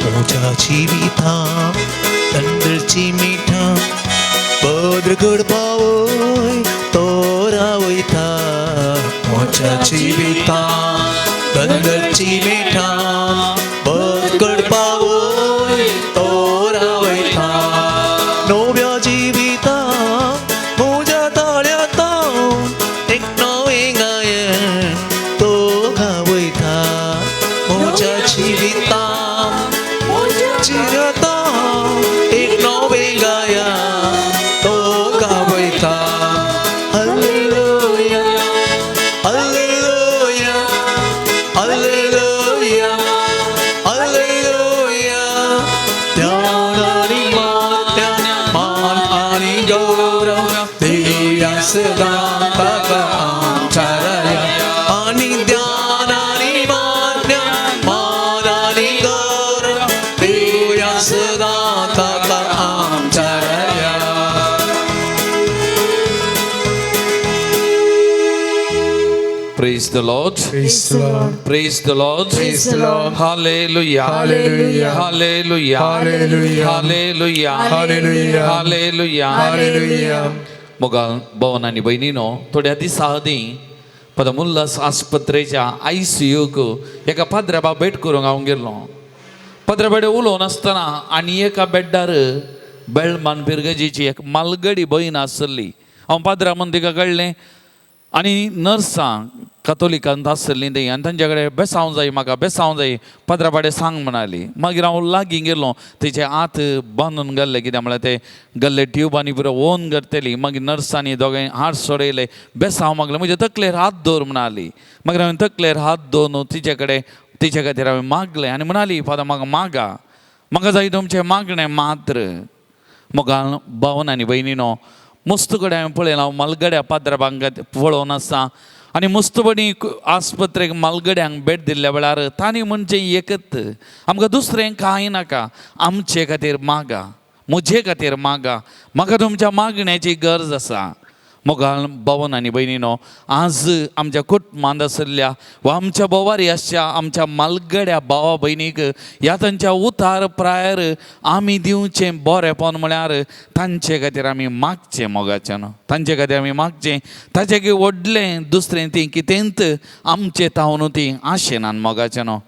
म्हज्या जिविता तंदळची मिठा बद्र घडपावय तो रावयता. म्हज्या जिविता तंदळची मिठा बद्र घडपावय तो रावयता. नव्या जिविता म्हज्या ताळ्यांत एक नवें गायन तो गावयता. म्हज्या जिविता जिरता एक नवें गायन तो गावयता. Praise the Lord. Praise the Lord. Praise the Lord. Praise the Lord. Hallelujah. Hallelujah. Hallelujah. Hallelujah. Hallelujah. Hallelujah. Hallelujah. Hallelujah. मोगाल भवन आनी भयणीनो, थोड्या दिसां आदीं पदमुल्लास आस्पत्रेच्या I C यूक एका पाद्र्याबा भेट करूंक हांव गेल्लो. पाद्र्या बेडे उलोवन आसतना आनी एका बेड्डार बेळमान पिरगजीची एक मालगडी भयण आसली. हांव पाद्रा म्हूण तिका कळ्ळें आनी नर्सां कातोलिकांत आसलीं ती आनी तांच्या कडेन बेसांव जाय म्हाका, बेसांव जाय, पाद्रा बाडे सांग म्हणाली. मागीर हांव लागीं गेलो, तिचे हात बांदून घाल्ले, कित्याक म्हळ्यार ते गल्ले ट्युबांनी पुरो ओन करतली. मागीर नर्सांनी दोगांय हात सोडयले, बेसांव मागलें, म्हज्या तकलेर हात दवर म्हणाली. मागीर हांवें तकलेर हात दवरून तिचे कडेन तिचे खातीर हांवें मागलें आनी म्हणाली, फादर म्हाका मागा, म्हाका जाय तुमचें मागणें मात्र. मोगान भावन आनी भयणीनो, मस्त कडेन हांवें पळयलां, हांव मालगड्या पाद्राबांक पळोवन आसा आनी मस्तपणी आस्पत्रेक मालगड्यांक भेट दिल्ल्या वेळार तांणी म्हणचें एकत, आमकां दुसरें कांय नाका, आमचे खातीर मागा, म्हजे खातीर मागा, म्हाका तुमच्या मागण्याची गरज आसा. मोगाल भवन आनी भयणीनो, आज आमच्या कुटुंबांत आशिल्ल्या वा आमच्या बोवारी आसच्या आमच्या मालगड्या भावा भयणीक ह्या तांच्या उतार प्रायर आमी दिवचें बरेंपण म्हळ्यार तांचे खातीर आमी मागचें मोगाच्यान, तांचे खातीर आमी मागचें. ताचें की व्हडलें दुसरें ती कितेंत आमचे तावन ती आशेनान मोगाच्यान.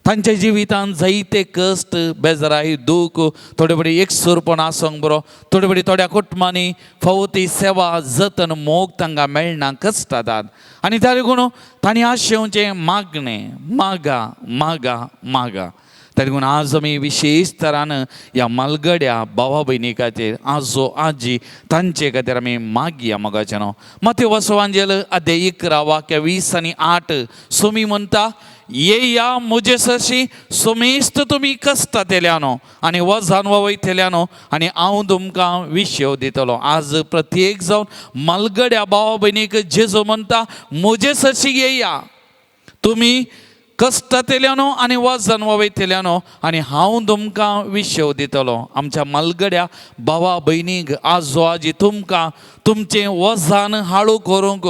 तांच्या जिवितांत जायते कश्ट, बेजाराय, दूख, थोडे फावटी एकसुरपण आसूंक बरो, थोडे फावटी थोड्या कुटुंबांनी फावो ती सेवा, जतन, मोग तांकां मेळना, कश्टातात आनी त्या देखून तांणी आशेवचें मागणें, मागा मागा मागा. त्या देखून आज आमी विशेश तरान ह्या मालगड्या भावा भयणी खातीर, आजो आजी तांचे खातीर आमी मागया मोगाचें न्हू. माथेव वांजेल अध्याय 11 वाक्य 20 आनी 8 सोमी म्हणटा, येया म्हजे सरशी सोमेस्त तुमी कश्टांतल्यानो आनी वजन वयतल्यानो आनी हांव तुमकां विशेव दितलो. आज प्रत्येक जावन मालगड्या भावा भयणीक जेजू म्हणटा, म्हजे सरशी येया तुमी कश्टांतल्यानो आनी वजन वयतल्यानो आनी हांव तुमकां विशेव दितलो. आमच्या मालगड्या भावा भयणीक, आजो आजी, तुमकां तुमचें वजन हाळू करूंक,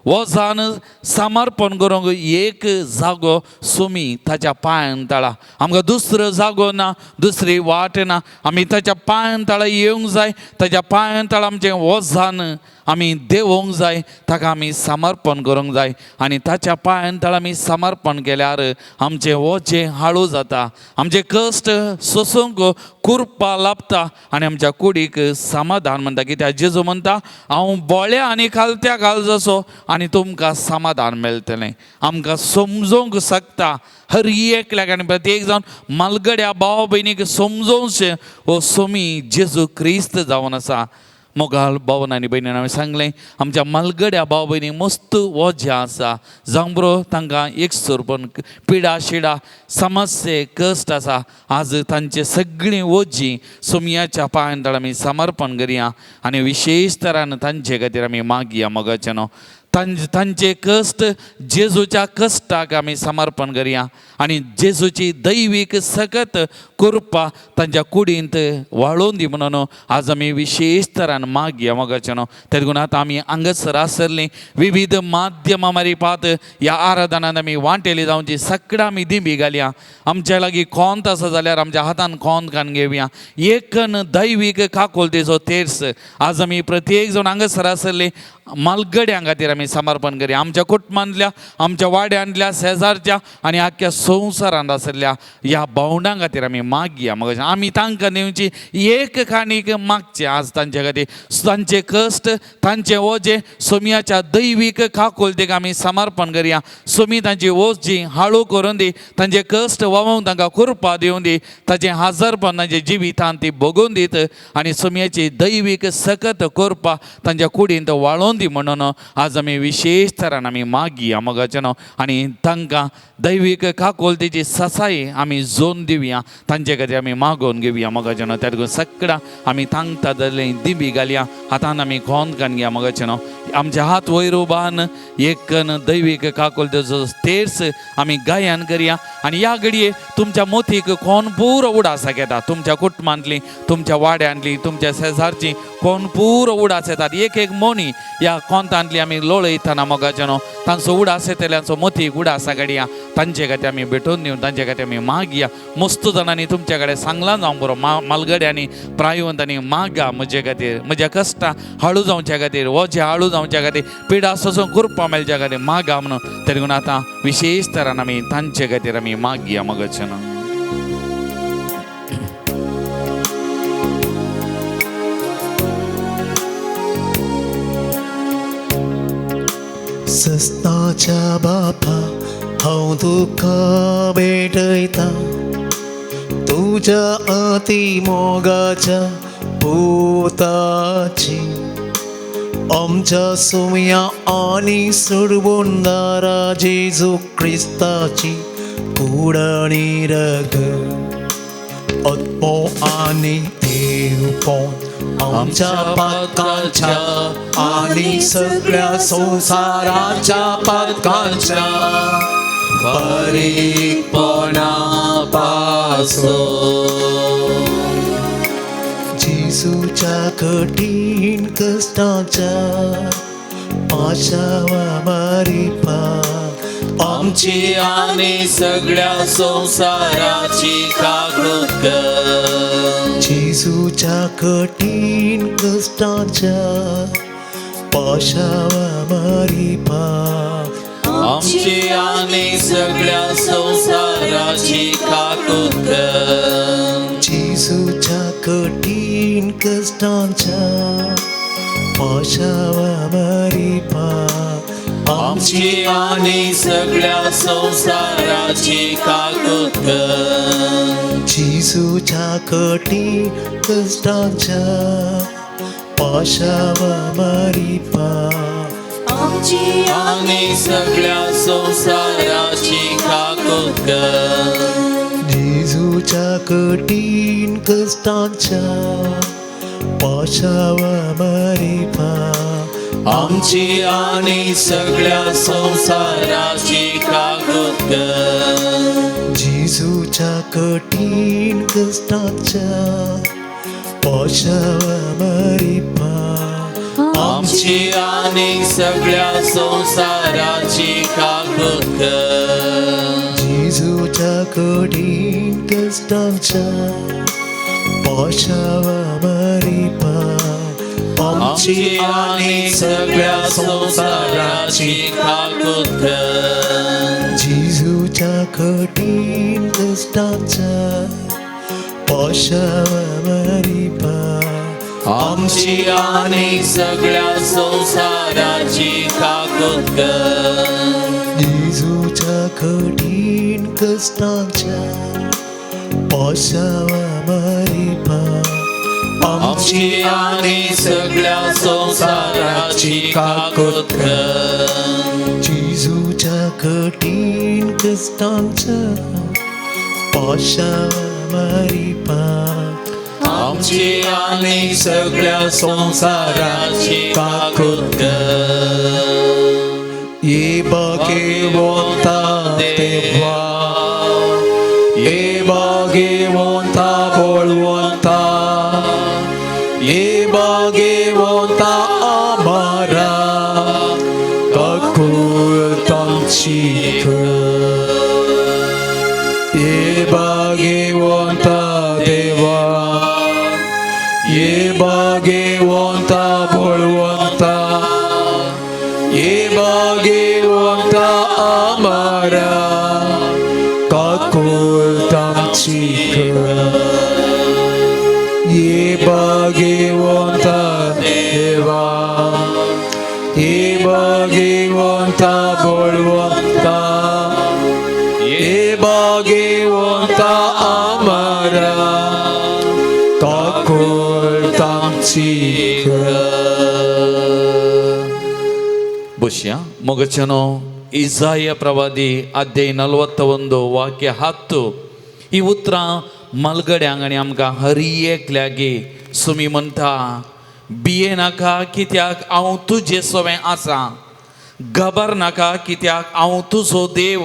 वजन समर्पण करूंक एक जागो सुमी ताच्या पांयान तळा. आमकां दुसरो जागो ना, दुसरी वाट ना, आमी ताच्या पांयान तळा येवंक जाय, ताच्या पांयान तळा आमचें वजन आमी देंवोंक जाय, ताका आमी समर्पण करूंक जाय आनी ताच्या पांयान तळा आमी समर्पण केल्यार आमचें वजें हाळू जाता, आमचें कश्ट सोसूंक कुरपा लाभता आनी आमच्या कुडीक समाधान म्हणटा. कित्याक जेजू म्हणटा, हांव बोळ्या आनी खालत्या काळजाचो आनी तुमकां समाधान मेळटलें. आमकां समजोवंक शकता हर एकल्याक आनी प्रत्येक जावन मालगड्या भाव भयणीक समजोवचें हो सोमी जेजू क्रिस्त जावन आसा. मोगाल भावन आनी भयणीन हांवें सांगलें, आमच्या मालगड्या भाव भयणी मस्त वजें आसा, जावं बरो तांकां एकसुरपण, पिडा शिडा, समस्ये, कश्ट आसा. आज तांचे सगळीं वजीं सोमयाच्या पांयान तळा आमी समर्पण करया आनी विशेश तरान तांचे खातीर आमी मागया मोगाचें न्हू. तांचे कश्ट जेजूच्या कश्टाक आमी समर्पण करया आनी जेजूची दैवीक सकत कृपा तांच्या कुडींत वाळोवन दी म्हणून आज आमी विशेश तरान मागया मोगाचें न्हू. ते देखून आतां आमी हांगासर आसरलीं विविध माध्यमां मारिपात ह्या आराधनान आमी वांटेली जावची सगळ्या आमी दिंबी घालया. आमच्या लागीं कोंत आसा जाल्यार आमच्या हातान कोंत कान घेवया, एकन दैवीक काकुळतेचो तेर्स आज आमी प्रत्येक जाण हांगासर आसरलीं मालगड्यां खातीर आमी समर्पण करया. आमच्या कुटुंबांतल्या, आमच्या वाड्यांतल्या, शेजारच्या आनी आख्ख्या संवसारांत आशिल्ल्या ह्या भावंडां खातीर आमी मागया. मग आमी तांकां दिवची एक काणीक मागचें आज तांचे खातीर, तांचे कश्ट, तांचे वजें सोमयाच्या दैवीक काकुळतेक आमी समर्पण करया. सोमी तांची वजी हाळू करून दी, तांचे कश्ट व्हांवूंक तांकां कृपा दिवन दी, ताचें हाजरपण तांच्या जिवितांत ती भोगून दीत आनी सोमयाची दैवीक सकत कृपा तांच्या कुडींत वाळोवन दी म्हणून आज आमी विशेश तरान आमी मागया मोगाचें न्हू. आनी तांकां दैवीक काकुळतेची ससाई आमी जोन दिवया, तांचे खातीर आमी मागोवन घेवया मोगाचें न्हू. त्या देखून सगळ्या आमी तांकां जाल्लें दिंबी घालया, हातान आमी खोंद कान घेया मोगाचें न्हू. आमचे हात वयर उबान एकन दैवीक काकुळतेचो तेर्स आमी गायन करया आनी ह्या घडये तुमच्या मोतीक कोण पुरो उडासाक येता, तुमच्या कुटुंबांतली, तुमच्या वाड्यांतली, तुमच्या शेजारची कोण पुरो उडास येतात. एक एक मोनी ह्या कोंतांतली आमी लोळयतना मोगाच्यानो तांचो उडास येतल्यांचो मोती उडासा घडया तांचे खातीर आमी भेटून दिवन तांचे खातीर आमी मागया. मस्त जाणांनी तुमच्या कडेन सांगलां जावं बरो मालगड्यांनी प्रायवंतांनी मागा म्हजे खातीर, म्हज्या कश्टां हाळू जावच्या खातीर, वजें हाळू जावच्या खातीर, पिडा सोसून कृपा मेळच्या खातीर मागा म्हणून. तरी आतां विशेश तरान आमी तांचे खातीर आमी मागया मोगाच्यानो. सस्ताच्या बापा हांव तुका भेटयता, तुज्या अति मोगाच्या पुताची आमच्या सुमया आनी सुडबुंदारा जेजू क्रिस्ताची कूड आनी रगत आत्मो आनी देवपण आमच्या पातकांच्या आनी सगळ्या संवसाराच्या पातकांच्या फारीकपणा पासून. जेजूच्या कठीण कश्टाच्या पाशावा मारिपा आमची आनी सगळ्या संवसाराची काकूत कर. जेजूच्या कठीण कश्टाच्या पाशावा मारिपा आमची आनी सगळ्या संवसाराची काकूत कर. जेजूच्या कठीण कश्टाच्या पाशावा मारिपा आमची आनी सगळ्या संवसाराची काकूत कर. जेजूच्या कठीण कश्टाच्या पाशावा मारिपा आमची आनी सगळ्या संवसाराची काकूत कर. जेजूच्या कठीण कश्टाच्या पाशावा मारिपा आमची आनी सगळ्या संवसाराची काकूत कर. जेजूच्या कठीण कश्टाच्या पाशावा मारिपा आमची आनी सगळ्या संवसाराची काकूत कर. जेजूच्या कठीण कश्टाच्या पाशावा मारिपा आमची आनी सगळ्या संवसाराची काकूत कर. जेजूच्या कठीण कश्टाच्या पाशावा मारिपा आमची आनी सगळ्या संवसाराची काकूत कर. जेजूच्या कठीण कश्टाच्या पाशावा मारिपा आमची आनी सगळ्या संवसाराची काकूत कर. जेजूच्या कठीण कश्टाच्या पाशावा मारिपा आमची आनी सगळ्या संवसाराची काकूत कर. ये बागेवंता देवा, ये बागेवंता बळवंता, ये बागेवंता आमारा काकूत आमची कर. ये बागेवंता देवा, ये बागेवंता बळवंता, ये बागेवंता आमारा काकूत आमची कर. ये बागेवंता देवा, ये बागेवंता बळवंता, ये बागेवंता आमारा काकूत आमची कर. ಬುಷ್ಯ ಮೊಗಚನೋ ಇಸಾಯ ಪ್ರವಾದಿ ಅಧ್ಯಾಯ 41 ವಾಕ್ಯ 10 ಈ ಉತ್ತರ मलगड्यांक आनी आमकां हर एकल्यागी सुमी म्हणटा बिये नाका कित्याक हांव तुजे सवें आसा, घाबर नाका कित्याक हांव तुजो देव,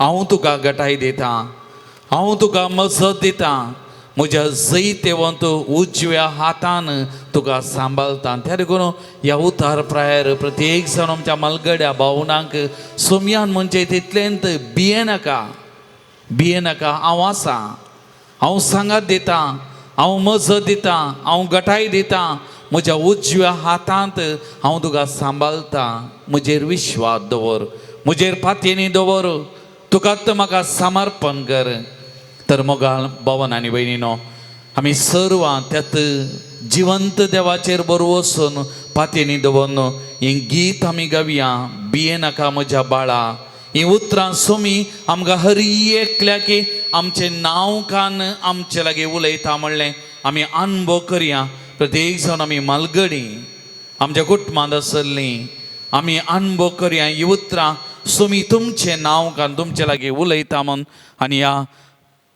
हांव तुका गटाय दिता, हांव तुका मजत दिता, म्हज्या जैतेवंत उजव्या हातान तुका सांबाळटा. त्या देखून ह्या उतार प्रायर प्रत्येक जाण आमच्या मालगड्या भावनांक सोमयान म्हणजे तितलेंत भियेनाका, भियेनाका. हांव आसा, हांव सांगात दितां, हांव मजत दितां, हांव गटाय दितां. म्हज्या उजव्या हातांत हांव तुका सांबाळटा. म्हजेर विश्वास दवर, म्हजेर पातयेनी दवर, तुकाच म्हाका समर्पण कर. तर मोगाळ भवन आनी भयणीनो, आमी सर्वां त्यात जिवंत देवाचेर बरो वचून पातयेनी दवरून हें गीत आमी गावया, भियेनाका म्हज्या बाळा. हीं उतरां सोमी आमकां हर एकल्याक आमचें नांव कान आमचे लागीं उलयता म्हणलें आमी अनुभव करया. प्रत्येक जावन आमी मालगडी आमच्या कुटुंबांत आसलीं आमी अनुभव करया हीं उतरां सोमी तुमचें नांव कान तुमचे लागीं उलयता म्हूण. आनी ह्या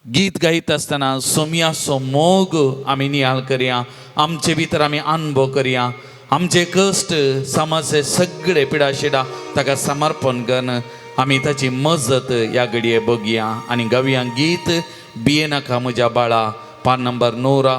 गीत गायत आसतना सोमयाचो मोग आमी नियाळ करया, आमचे भितर आमी अनुभव करया. आमचे कश्ट समाजचे सगळे पिडाशिडा ताका समर्पण करून आमी ताची मजत ह्या घडये बघया आनी गावया गीत भियेनाका म्हज्या बाळा, पान नंबर 114.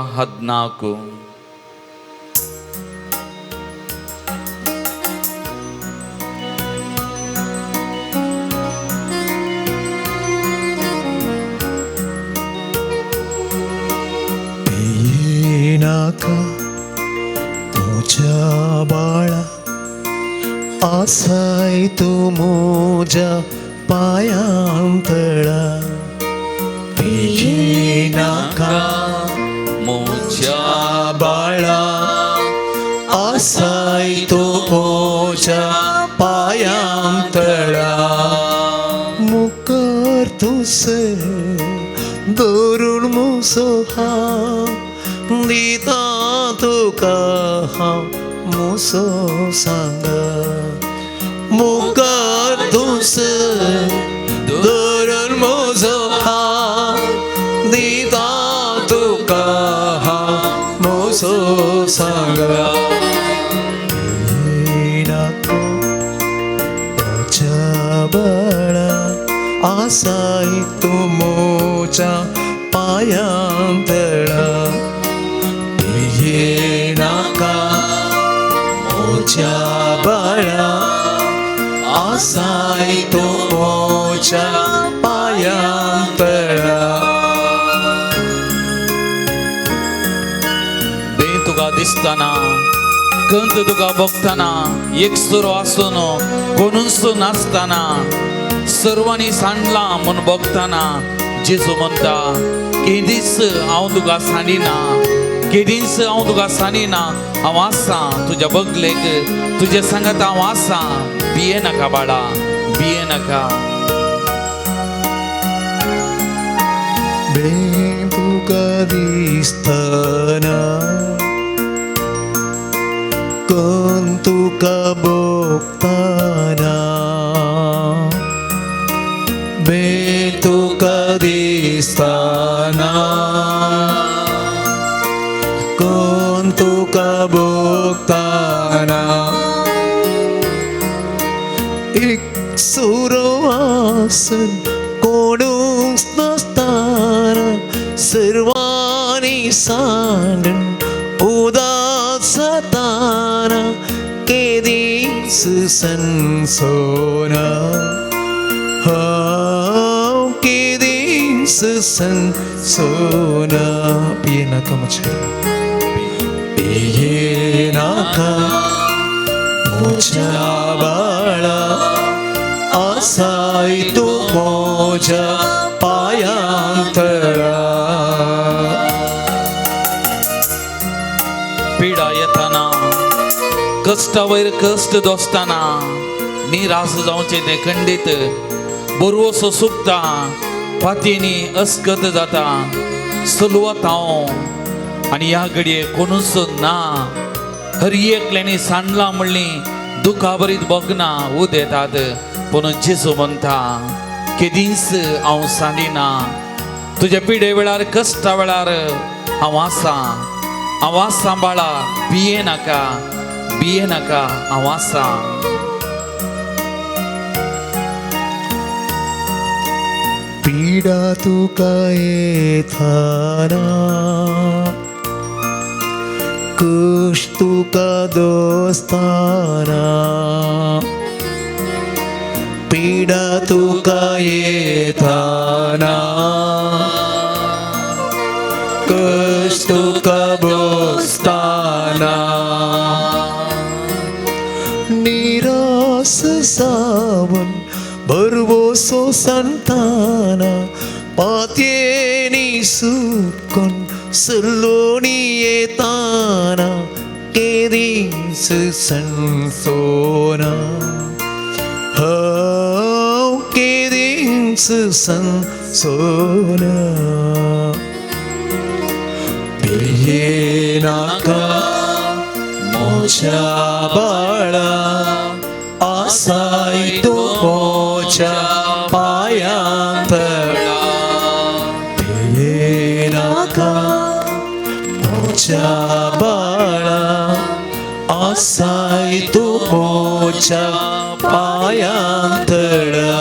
नाका तुझ्या बाळा आसाय तू म्हज्या पायांतळा. नाका म्हज्या बाळा आसाय तू म्हज्या पायांतळा. मुखार तुसे धरून मुसो हांव दिता तुका हांव मुसो सांगा. मुखार तुसे धरून म्हजो हांव दिता तुका हांव मुसो सांगा. म्हज्या बाळा आसाय तूं म्हज्या पायांतळा. नाका म्हज्या बाळा आसाय तूं म्हज्या पायांतळा. बे तुका दिसतना, कंत तुका बघताना, एक सुरो आसून कोणूच नासतना, सर्वांनी सांडलां म्हूण बघताना जेजू म्हणटा, केदीच हांव तुका सांडिना, केदीच हांव तुका सांडिना. हांव आसा तुज्या बगलेक, तुज्या सांगात हांव आसा. भियेनाका बाळा, भियेनाका. बे तुका दिसतना कोण तुका भोगतना, बे तुका दिसतना कोण तुका भोगतना. एक सुरो आसन कोणूच नासतना, सर्वांनी सांडून उदास जाताना, केदीच सनसोना हांव केदीच सनसोना. पियेनाका म्हज्या, पियेनाका म्हज्या बाळा आसाय तूं म्हज्या पायांतळा. पिडा येताना, कश्टा वयर कश्ट दोसतना, निराश जावचें तें खंडीत, बरवसो सुकता, फातींनी अस्कत जाता, सलवत हांव आनी ह्या घडये कोणूच ना. हर एकल्यांनी सांडलां म्हणलीं दुखाभरीत भोगना उदेतात. पूण जेजू म्हणटा, केदींच हांव सांडिना. तुज्या पिडे वेळार, कश्टा वेळार हांव आसा, हांव आसा बाळा. भियेनाका, भियेनाका, हांव आसा. पिडा तुका येताना कुश तुका दोस्ताना पिडा तुका येताना कुश तुका बोस्ताना निरास जावन भरवसो संताना पातयेनी सुकून सलोनी येताना केदीस संसोना हो केदीस संसोना पिये नाका मोच्या बाळा आसाय तूं मोच्या पायांतळा पिये नाका मोच्या बाळा आसाय तूं मोच्या पायांतळा.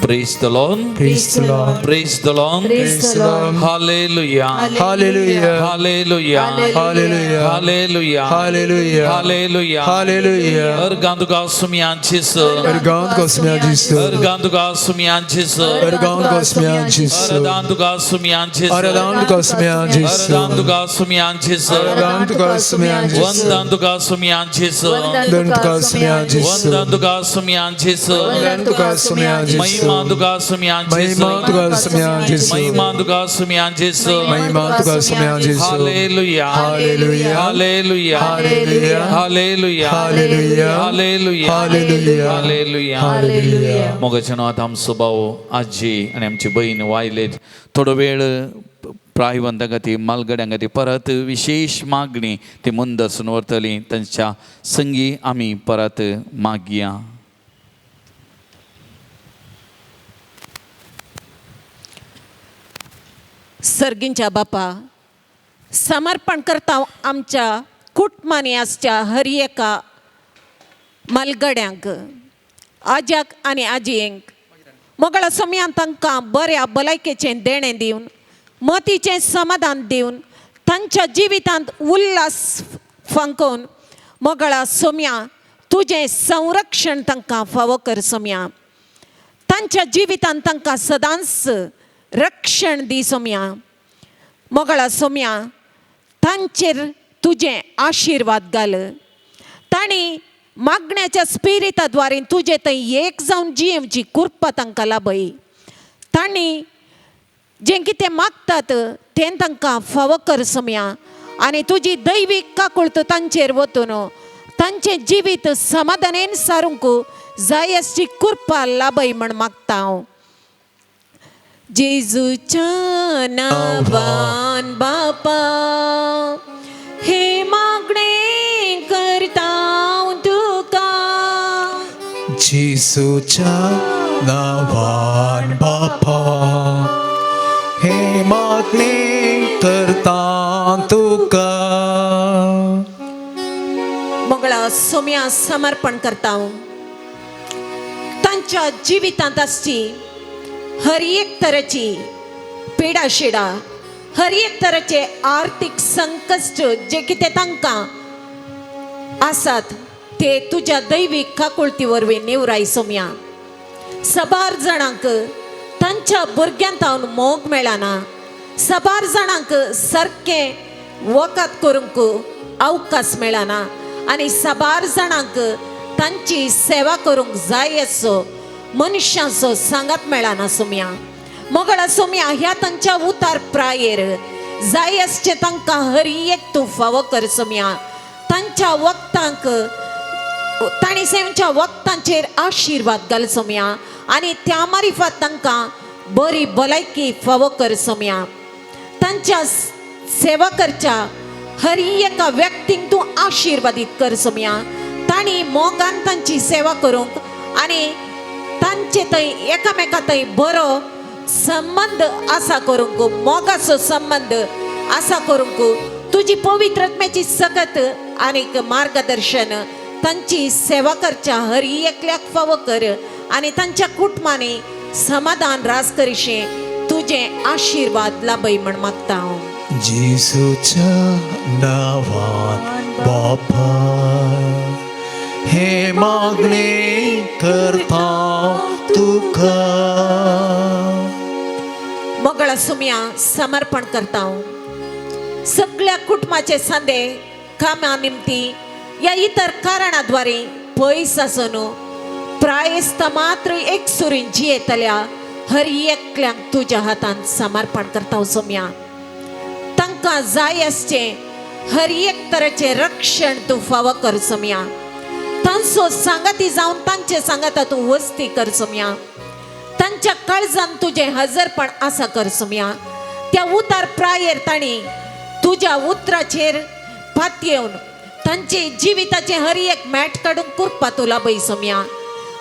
Praise the Lord. Praise the Lord. Praise the Lord. Praise the Lord. Hallelujah. Hallelujah. Hallelujah. Hallelujah. Hallelujah. Hallelujah. Hallelujah. Hallelujah. अर्गांतुका सुमियान Jesu. अर्गांतुका सुमियान Jesu. अर्गांतुका सुमियान Jesu. अर्गांतुका सुमियान Jesu. अर्गांतुका सुमियान Jesu. अर्गांतुका सुमियान Jesu. अर्गांतुका सुमियान Jesu. अर्गांतुका सुमियान Jesu. वंदांतुका सुमियान Jesu. वंदांतुका सुमियान Jesu. वंदांतुका सुमियान Jesu. वंदांतुका सुमियान Jesu. महिमा तुका सुमियान Jesu. महिमा तुका सुमियान Jesu. महिमा तुका सुमियान Jesu. महिमा तुका सुमियान Jesu. Hallelujah. Hallelujah. Hallelujah. Hallelujah. Hallelujah. Hallelujah. Hallelujah. Hallelujah. Hallelujah. Hallelujah. मोगाच्यानो आतां आमचो भाव आजी आनी आमची बहीण वायलेट थोडो वेळ प्रायवंतां खातीर मालगड्यां खातीर परत विशेश मागणी ती मुंदरसून व्हरतली तांच्या संगी आमी परत मागया. सर्गींच्या बापा समर्पण करता आमच्या कुटुंबांनी आसच्या हर एका मालगड्यांक आज्याक आनी आजयेंक मोगळा समयान तांकां बऱ्या भलायकेचें देणें दिवन मतीचें समाधान दिवन तांच्या जिवितांत उल्हास फांकोवन मोगळा सोम्या तुजें संरक्षण तांकां फावो कर सोम्या तांच्या जिवितांत तांकां सदांच रक्षण दी सोम्या मोगळा सोम्या तांचेर तुजें आशिर्वाद घाल तांणी मागण्याच्या स्पिरिता द्वारे तुजे थंय एक जावन जियेवची कृपा तांकां लाभय तांणी जें कितें मागतात तें तांकां फावो कर सोम्या आनी तुजी दैवीक काकुळट तांचेर वतून तांचें जिवीत समाधानेन सारूंक जाय आसची कृपा लाभय म्हण मागता हांव. जेजूच्या नांवान बापा हे मागणें करता हांव तुका. जेजूच्या नांवान बापा हे मागणें करता तुका. मंगळा सोम्या समर्पण करता हांव तांच्या जिवितांत आसची हर एक तरेची पिडाशिडा हर एक तरेचे आर्थीक संकश्ट जे कितें तांकां आसात ते तुज्या दैवीक काकुळती वरवीं निवराय सोम्या. सबार जाणांक तांच्या भुरग्यांतावन मोग मेळना सबार जाणांक सारकें वखद करूंक अवकाश मेळना आनी सबार जाणांक तांची सेवा करूंक जाय असो मनशांचो सांगात मेळना सोम्या. मोगळा सोम्या ह्या तांच्या उतार प्रायेर जाय आसचें तांकां हर एक तूं फावो कर सोम्या. तांच्या वखदांक तांणी सेवच्या वखदांचेर आशिर्वाद घाल सोम्या आनी त्या मारिफात तांकां बरी भलायकी फावो कर सोम्या. तांच्या सेवा करच्या हर एका व्यक्तींक तूं आशिर्वादीत कर सोम्या. तांणी मोगान तांची सेवा करूंक आनी तांचे थंय एकामेका थंय बरो संबंद आसा करूंक मोगाचो संबंद आसा करूंक तुजी पवित्र आत्म्याची सकत आनीक मार्गदर्शन तांची सेवा करच्या हर एकल्याक फावो कर आनी तांच्या कुटुंबांनी समाधान रास करिशें तुजें आशिर्वाद लाभय म्हण मागता हांव. जेसूच्या नांवान बापा हे मागणे करता तुका. मोगळा सुम्या समर्पण करता हांव सगळ्या कुटुंबाचे सांदे कामा निमती या इतर कारणाद्वारे पयस आसून प्रायस्त मात्र एक सुरीन जियेतल्या हर एकल्यांक तुज्या हातान समर्पण करता सोम्या. तांकां जाय आसचें हर एक तरेचें रक्षण तूं फावो कर सोम्या. तांचो सांगाती जावन तांचे सांगाता तूं वस्ती कर सोम्या. तांच्या काळजान तुजें हजरपण आसा कर सोम्या. त्या उतार प्रायेर तांणी तुज्या उतराचेर पातयेवन तांचे जिविताचें हर एक मॅट काडून कुरपा तूं लाभय सोम्या.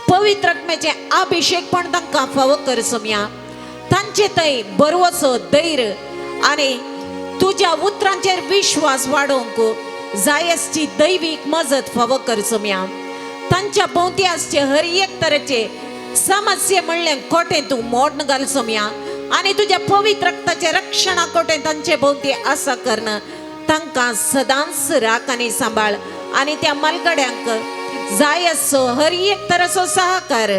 पवित्र आत्म्याचें अभिषेक पण तांकां फावो कर सोम्या. तांचे थंय बरवसो धैर्य आनी तुज्या उतरांचेर विश्वास वाडोवंक जाय आसची दैवीक मजत फावो कर सोम्या. तांच्या भोंवती आसचे हर एक तरेचे समस्ये म्हणलें कोटें तूं मोडन घाल सोम्या आनी तुज्या पवित्र रक्ताचे रक्षणा कोटें तांचे भोंवती आसा कर्ण तांकां सदांच राख आनी सांबाळ आनी त्या मालगड्यांक जाय आसचो हर एक तरेचो सहकार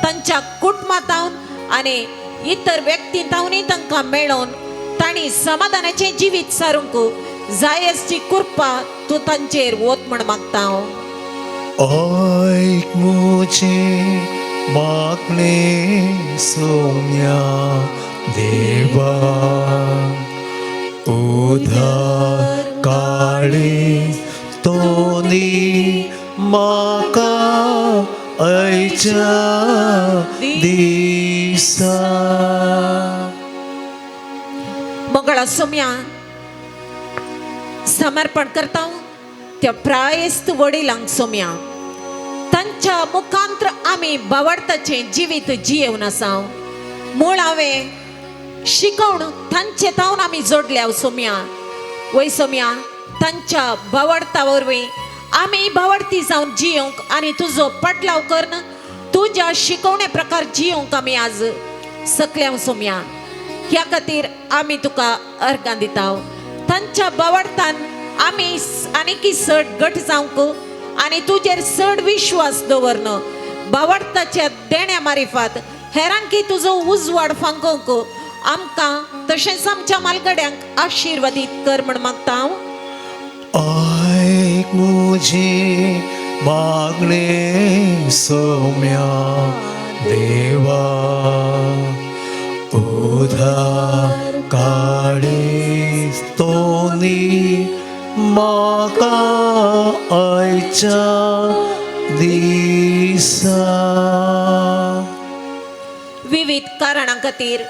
तांच्या कुटुंबांतावन आनी इतर व्यक्तींतावनूय तांकां मेळोवन तांणी समाधानाचें जिवीत सारूंक जाय आसची कृपा तूं तांचेर वत म्हण मागता हांव. ऐक मुझे मागणे सोम्या देवा, उधार काळे तोंदी म्हाका आयच्या दिसा. मंगळा सोम्या समर्पण करता त्या प्रायस्त वडिलांक सोम्या. तांच्या मुखांत्र आमी बावडताचें जिवीत जियेवन आसा. मुळावें शिकवण तांचे तावन आमी जोडल्या सोम्या. वय सोम्या, तांच्या बावडता वरवीं आमी बावडती जावन जियोंक आनी तुजो पटलाव करून तुज्या शिकवणे प्रकार जियोंक आमी आज सकल्या सोम्या. ह्या खातीर आमी तुका अर्गां दिता. तांच्या बावडतान आमी आनीकी चड घट जावंक आनी तुजेर चड विश्वास दवरन बावडताच्या देण्या मारिफात हेरांकी तुजो उजवाड फांकोवंक आमकां तशेंच आमच्या मालगड्यांक आशिर्वादीत कर म्हण मागता हांव. ऐक मुझे मागणे सौम्या देवा, उधार काळे तोंदी म्हाका आयच्या दिसा. विविध कारणां खातीर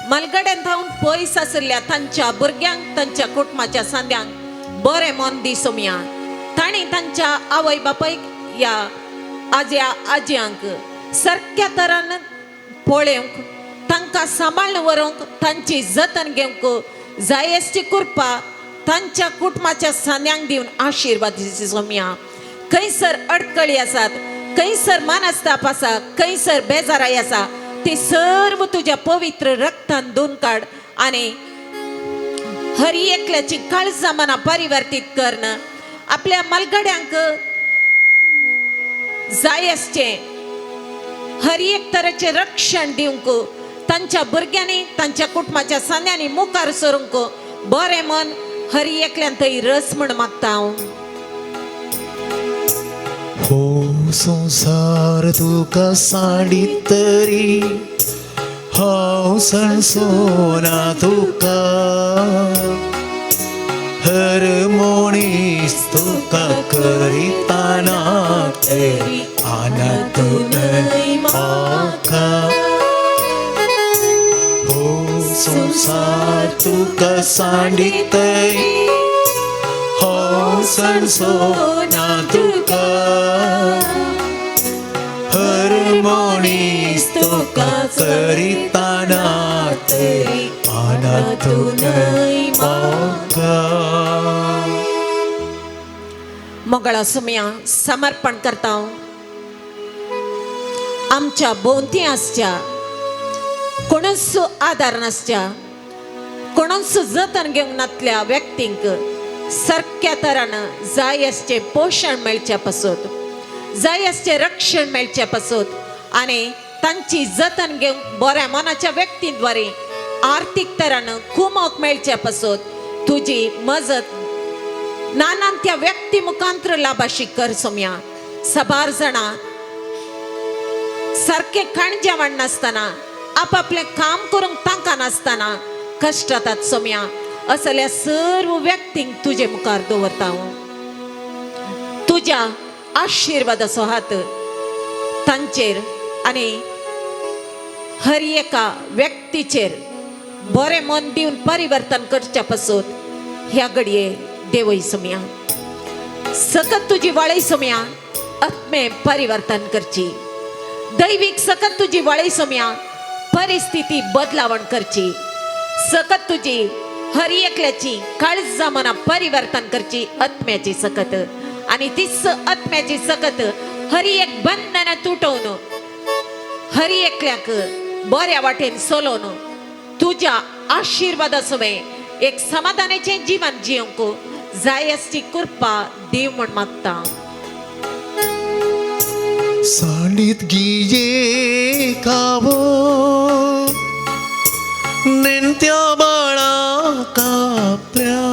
मालगड्यान थावन पयस आशिल्ल्या तांच्या भुरग्यांक तांच्या कुटुंबाच्या सांद्यांक बरें मन दी सोम्या. तांणी तांच्या आवय बापायक या आज्या आजयांक सारक्या तरान पळोवंक तांकां सांबाळून व्हरूंक तांची जतन घेवंक जाय आसची कृपा तांच्या कुटुंबाच्या सांद्यांक दिवन आशिर्वाद दी सोम्या. खंयसर अडकळी आसात, खंयसर मनस्ताप आसा, खंयसर बेजाराय आसा ते सर्व तुज्या पवित्र रक्तान धुवन काड आनी हर एकल्याची काळजां मनां परिवर्तीत करण आपल्या मालगड्यांक जाय आसचें हर एक तरेचें रक्षण दिवंक तांच्या भुरग्यांनी तांच्या कुटुंबाच्या सांद्यांनी मुखार सरूंक बरें मन हर एकल्यान थंय रस म्हण मागता हांव. हो संसार तुका सांडीत तरी हांव सणसोना तुका, हर मनीस तुका करिताना तरी आनंद न्हय म्हाका. हो संसार तुका सांडीत तरी हांव सणसोना तुका, हर मनीस तुका करिताना तरी आनंद न्हय म्हाका. मोगळा सुमया समर्पण करता. आमच्या भोंवती आसच्या कोणूच आदार नासच्या, कोणाच जतन घेवंक नातल्या व्यक्तींक सारक्या तरान जाय आसचें पोशण मेळचे पासत, जाय आसचें रक्षण मेळचे पासत आनी तांची जतन घेवंक बऱ्या मनाच्या व्यक्तींद्वारे आर्थीक तरान कुमक मेळचे पासत तुजी मजत नाना त्या व्यक्ती मुखांत्र लाभाशी कर सोम्या. सबार जाणां सारकें खाण जेवण नासतना, आपापलें काम करूंक तांकां नासतना कश्टातात सोम्या. असल्या सर्व व्यक्तींक तुजे मुखार दवरता हांव. तुज्या आशिर्वादाचो हात तांचेर आनी हर एका व्यक्तीचेर बरें मन दिवन परिवर्तन करच्या पासून ह्या घडये देवय सोम्या. सकत तुजी वाळय सोम्या आत्मे परिवर्तन करची, दैवीक सकत तुजी वाळय सोम्या परिस्थिती बदलावण करची, सकत तुजी हर एकल्याची काळजा मना परिवर्तन करची आत्म्याची सकत आणि तीच आत्म्याची सकत हर एक बंधन तुटोवन हर एकल्याक बऱ्या वाटेन चलोवन तुज्या आशिर्वादा सवे एक समाधानाचें जीवन जिवंक जाय आसची कृपा देव म्हण मागता. सांडीत गिये कावो नेणत्या बाळा कापल्या,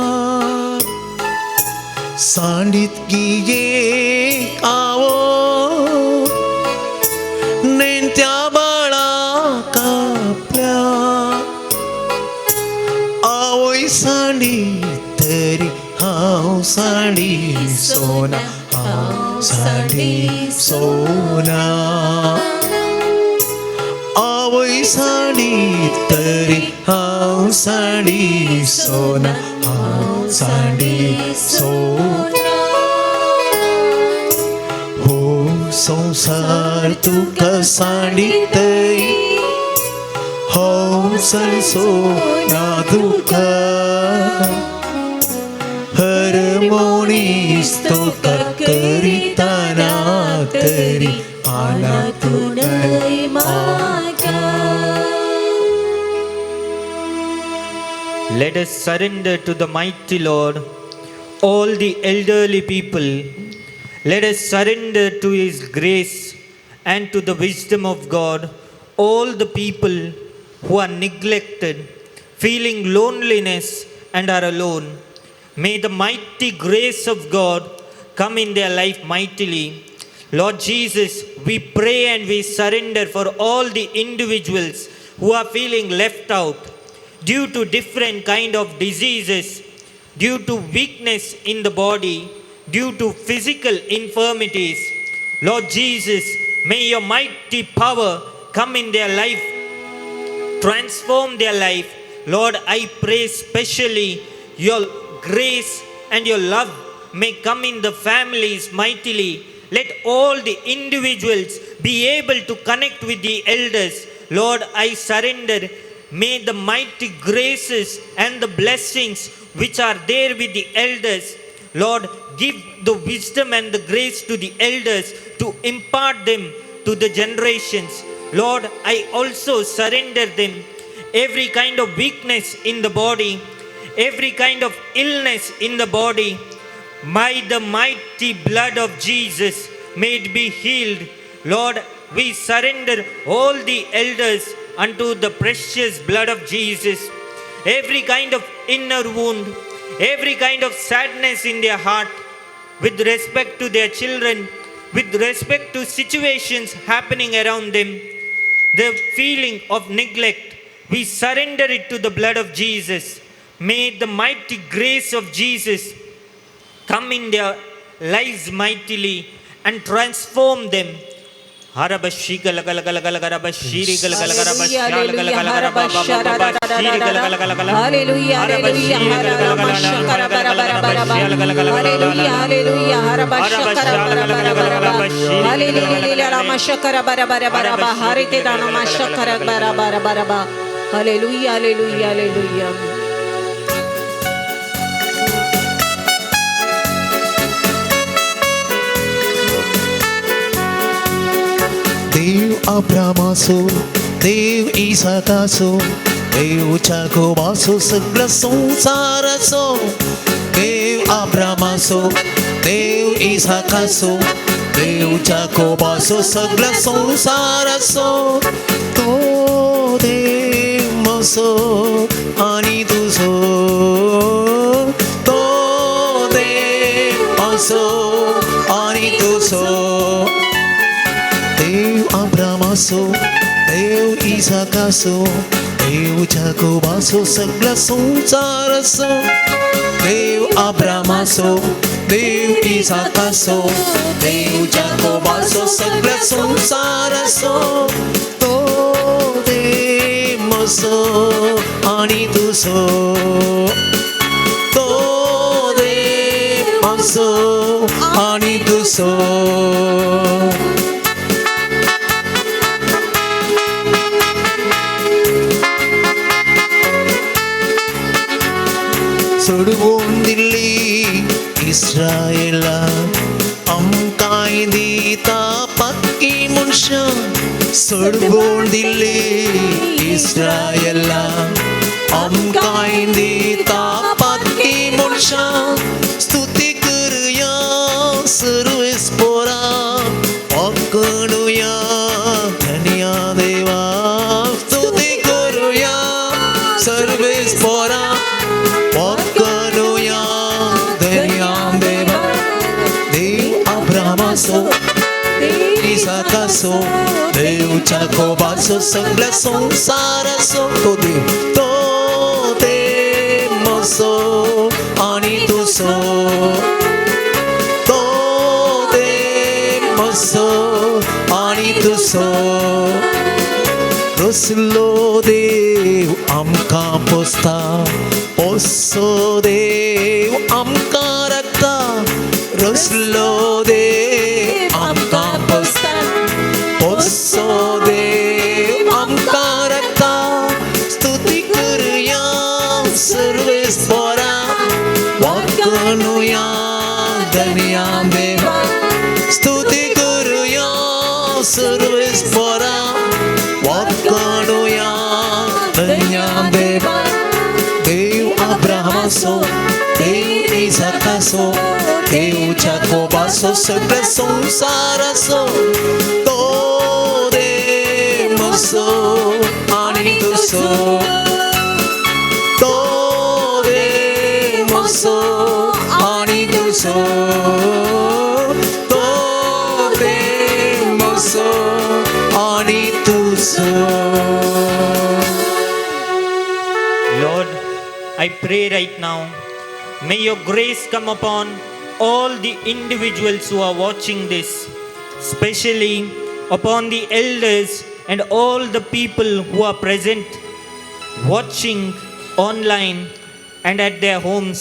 सांडीत गिये कावो नेणत्या बाळा कापल्या, आवय सांडी तरी हांव सांडी सोना, हांव सांडी सोना, आवय सांडी तरी हांव सांडी सोना, हांव सांडी सोना. हो संसार तुका सांडीतय, हो सोना तुका, हरमोणीस तुका करिताना तरी आना तुनय मागा. Let us surrender to the mighty Lord all the elderly people. Let us surrender to His grace and to the wisdom of God all the people who are neglected, feeling loneliness and are alone. May the mighty grace of God come in their life mightily. Lord Jesus, we pray and we surrender for all the individuals who are feeling left out due to different kind of diseases, due to weakness in the body, due to physical infirmities. Lord Jesus, may your mighty power come in their life, transform their life. Lord, I pray specially your grace and your love may come in the families mightily. Let all the individuals be able to connect with the elders. Lord, I surrender. May the mighty graces and the blessings which are there with the elders, Lord, give the wisdom and the grace to the elders to impart them to the generations. Lord, I also surrender them every kind of weakness in the body, every kind of illness in the body. By the mighty blood of Jesus, may it be healed. Lord, we surrender all the elders unto the precious blood of Jesus. Every kind of inner wound, every kind of sadness in their heart, with respect to their children, with respect to situations happening around them, the feeling of neglect, we surrender it to the blood of Jesus. May the mighty grace of Jesus come in their lives mightily and transform them. Hallelujah, hallelujah, hallelujah, hallelujah, hallelujah, hallelujah, hallelujah, hallelujah, hallelujah. देव अब्रामाचो, देव इसाकाचो, देव जाकोबाचो, सगळ्या संवसाराचो. देव अब्रामाचो, देव इसाकाचो, देव जाकोबाचो, सगळ्या संवसाराचो. तो देव म्हजो आनी तुजो, तो देव म्हजो आनी तुजो. देव अब्रामाचो, देव इसाकाचो, देव जाकोबाचो, सगळ्या संवसाराचो. देव अब्रामाचो, देव इसाकाचो, देव जाकोबाचो, सगळ्या संवसाराचो. तो देव म्हजो आनी तुजो, तो देव म्हजो आनी तुजो. सोडवून दिल्ली इस्रायला, आमकांय दिता पक्की मनशां. सोडवून दिल्ली इस्रायला, आमकांय दिता पक्की मनशां. स्तुती करुया सर्वेस्पोरा, पकडुया धन्या देवा. स्तुती करुया सर्वेस्पोरा, पकडुया धन्या देवा. देव अब्रामाचो, इसाकाचो, देव जाकोबाचो, सगळ्या संवसाराचो. तो देव, तो देव म्हजो आनी तुजो, तो देव म्हजो आनी तुजो. रसलो देव आमकां पोसता, पोसो देव आमकां राखता. रसलो देव आमकां पोसता, पोसो देव आमकां राखता. स्तुती करुया सर्वेस्पोरा, वाकणुया धन्या देवा. स्तुती करुया सर्वेस्पोरा, वाकणुया धन्या देवा. देव अब्रामाचो, देव इसाकाचो, देव जाकोबाचो, सगळ्या संवसाराचो. तो देव म्हजो आनी तुजो, तो देव म्हजो आनी तुजो, तो देव म्हजो आनी तुजो. Lord, I pray right now, may your grace come upon all the individuals who are watching this, especially upon the elders and all the people who are present watching online and at their homes.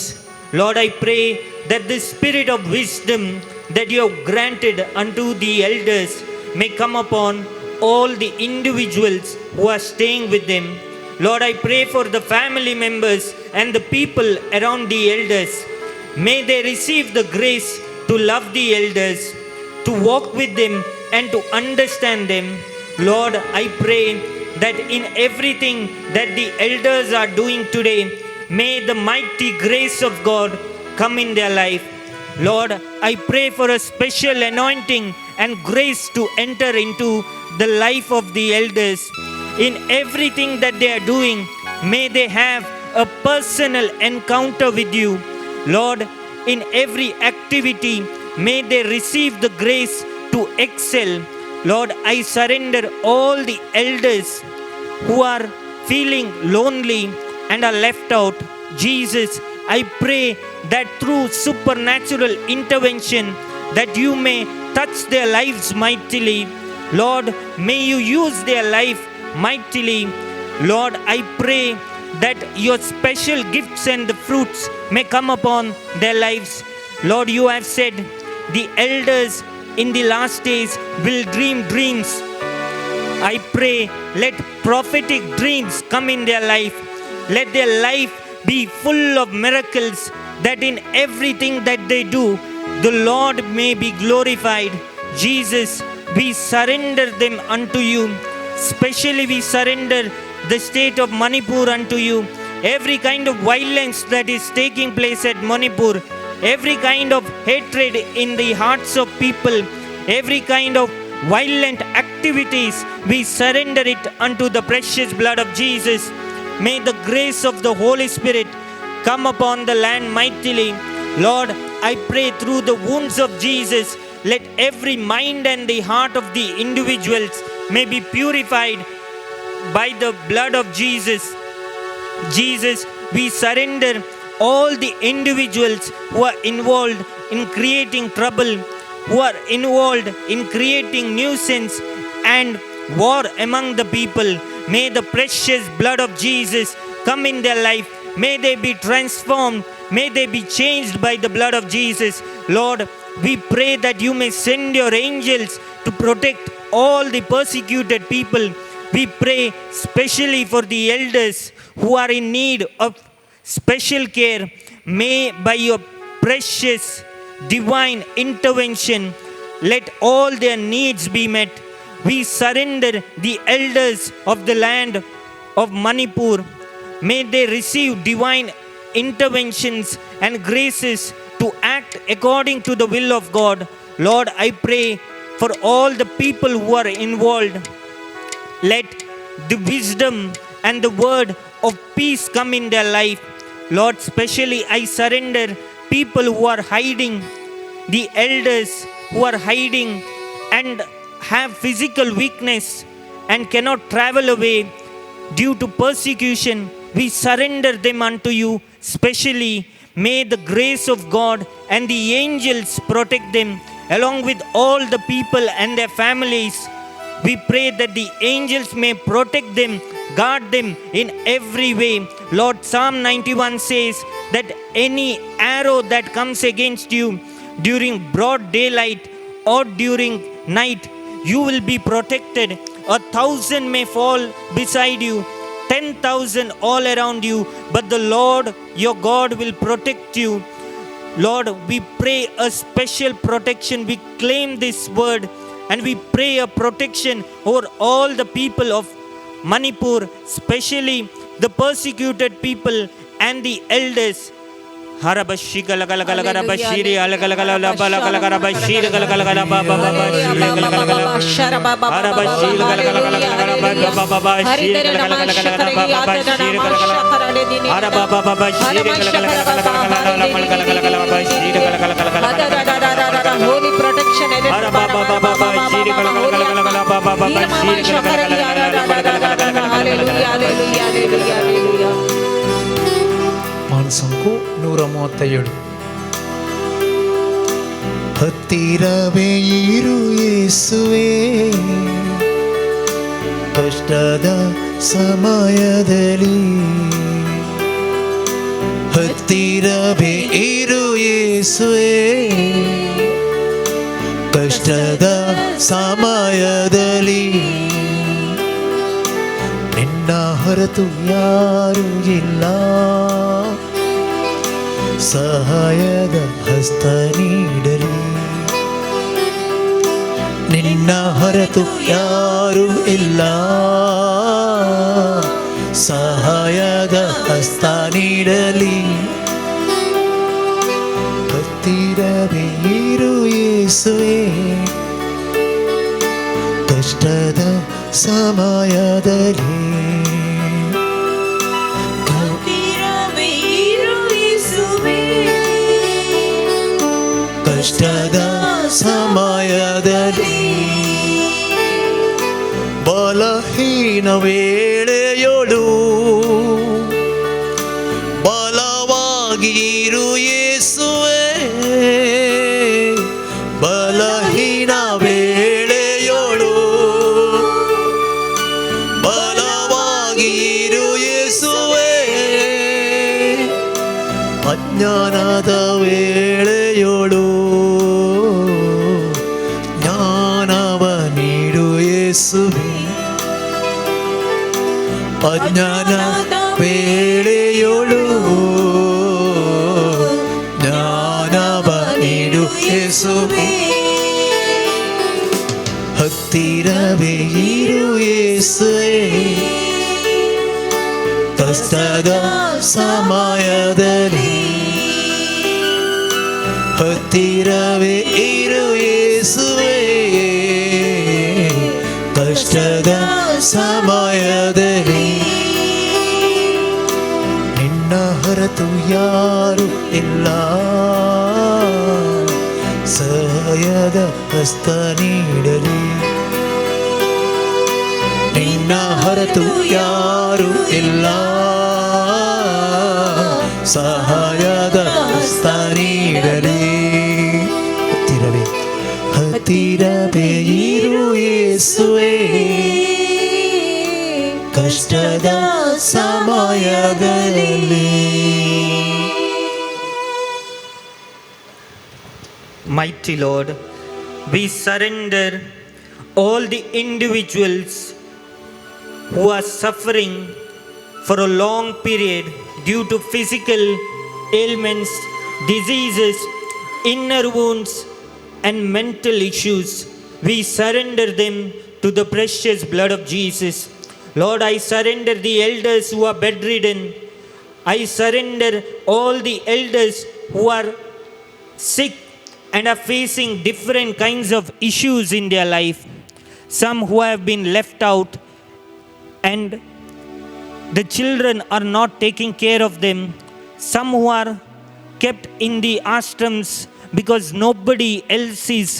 Lord, I pray that the spirit of wisdom that you have granted unto the elders may come upon all the individuals who are staying with them. Lord, I pray for the family members and the people around the elders. May they receive the grace to love the elders, to walk with them, and to understand them. Lord, I pray that in everything that the elders are doing today, may the mighty grace of God come in their life. Lord, I pray for a special anointing and grace to enter into the life of the elders. In everything that they are doing, may they have a personal encounter with you. Lord, in every activity, may they receive the grace to excel. Lord, I surrender all the elders who are feeling lonely and are left out. Jesus, I pray that through supernatural intervention that you may touch their lives mightily. Lord, may you use their life mightily. Lord, I pray that your special gifts and the fruits may come upon their lives. Lord, you have said the elders in the last days will dream dreams. I pray, let prophetic dreams come in their life. Let their life be full of miracles, that in everything that they do, the Lord may be glorified. Jesus, We surrender them unto you. Especially we surrender the state of Manipur unto you. Every kind of violence that is taking place at Manipur, every kind of hatred in the hearts of people, every kind of violent activities, we surrender it unto the precious blood of Jesus. May the grace of the Holy Spirit come upon the land mightily. Lord, I pray through the wounds of Jesus, let every mind and the heart of the individuals may be purified by the blood of Jesus. Jesus, we surrender all the individuals who are involved in creating trouble, who are involved in creating nuisance and war among the people. May the precious blood of Jesus come in their life. May they be transformed. May they be changed by the blood of Jesus. Lord, we pray that you may send your angels to protect all the persecuted people. We pray specially for the elders who are in need of special care. May by your precious divine intervention, let all their needs be met. We surrender the elders of the land of Manipur. May they receive divine interventions and graces to act according to the will of God. Lord, I pray for all the people who are involved. Let the wisdom and the word of peace come in their life. Lord, specially I surrender people who are hiding, the elders who are hiding and have physical weakness and cannot travel away due to persecution. We surrender them unto you. Specially, may the grace of God and the angels protect them along with all the people and their families. We pray that the angels may protect them, guard them in every way. Lord, Psalm 91 says that any arrow that comes against you during broad daylight or during night, you will be protected. 1,000 may fall beside you, 10,000 all around you, but the Lord your God will protect you. Lord, we pray a special protection. We claim this word and we pray a protection over all the people of Manipur, especially the persecuted people and the elders. Holy protection. Hallelujah, hallelujah, hallelujah. ಮಾನಸಂಕು 137. ಹತ್ತಿರವೇ ಇರು ಯೇಸುವೇ, ಕಷ್ಟದ ಸಮಯದಲ್ಲಿ. ಹತ್ತಿರವೇ ಇರು ಯೇಸುವೇ, ಕಷ್ಟದ ಸಮಯದಲ್ಲಿ. ನಿನ್ನ ಹೊರತು ಯಾರೂ ಇಲ್ಲ, ಸಹಾಯದ ಹಸ್ತ ನೀಡಲಿ. ನಿನ್ನ ಹೊರತು ಯಾರೂ ಇಲ್ಲ, ಸಹಾಯದ ಹಸ್ತ ನೀಡಲಿ. ಹತ್ತಿರವೇ ಇರು ಯೇಸುವೇ, ಕಷ್ಟದ ಸಮಯದಲ್ಲಿ. ಕಷ್ಟದ ಸಮಯದಲ್ಲಿ, ಬಲಹೀನ ವೇಳೆಯೊಳು ಬಲವಾಗಿರು ಯೇಸುವೇ. ಬಲಹೀನ ವೇಳೆಯೊಳು ಬಲವಾಗಿರು ಯೇಸುವೇ. ಅಜ್ಞಾನದ ವೇಳೆಯೊಳು ಜ್ಞಾನವ ನೀಡು ಯೇಸುವೆ. ಅಜ್ಞಾನ ವೇಳೆಯೊಳು ಜ್ಞಾನವ ನೀಡು ಯೇಸುವೆ. ಹತ್ತಿರವೇ ಇರು ಯೇಸುವೇ. ಕಷ್ಟದ ಸಮಯದಲ್ಲಿ ಹತ್ತಿರವೇ ಇರು ಯೇಸುವೇ. ಕಷ್ಟದ ಸಮಯದಲ್ಲಿ ನಿನ್ನ ಹೊರತು ಯಾರು ಇಲ್ಲ, ಸಹಾಯದ ಹಸ್ತ ನೀಡಲಿ. ನಿನ್ನ ಹೊರತು ಯಾರು ಇಲ್ಲ, ಸಹಾಯದ ಹಸ್ತ ನೀಡಲಿ. ಹತ್ತಿರವೇ ಹತ್ತಿರವೇ ಇರು ಯೇಸುವೇ. ಕಷ್ಟದ ಸಮಯದಲ್ಲಿ. Mighty Lord, we surrender all the individuals who are suffering for a long period due to physical ailments, diseases, inner wounds, and mental issues. We surrender them to the precious blood of Jesus. Lord, I surrender the elders who are bedridden. I surrender all the elders who are sick and are facing different kinds of issues in their life. Some who have been left out and the children are not taking care of them. Some who are kept in the ashrams because nobody else is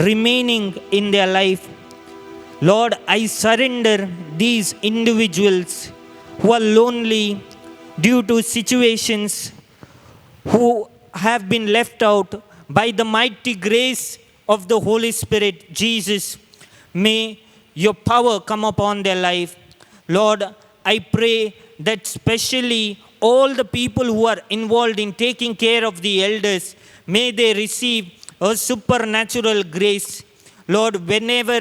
remaining in their life. Lord, I surrender these individuals who are lonely due to situations, who have been left out by the mighty grace of the Holy Spirit, Jesus. May your power come upon their life. Lord, I pray that specially all the people who are involved in taking care of the elders, may they receive a supernatural grace. Lord, whenever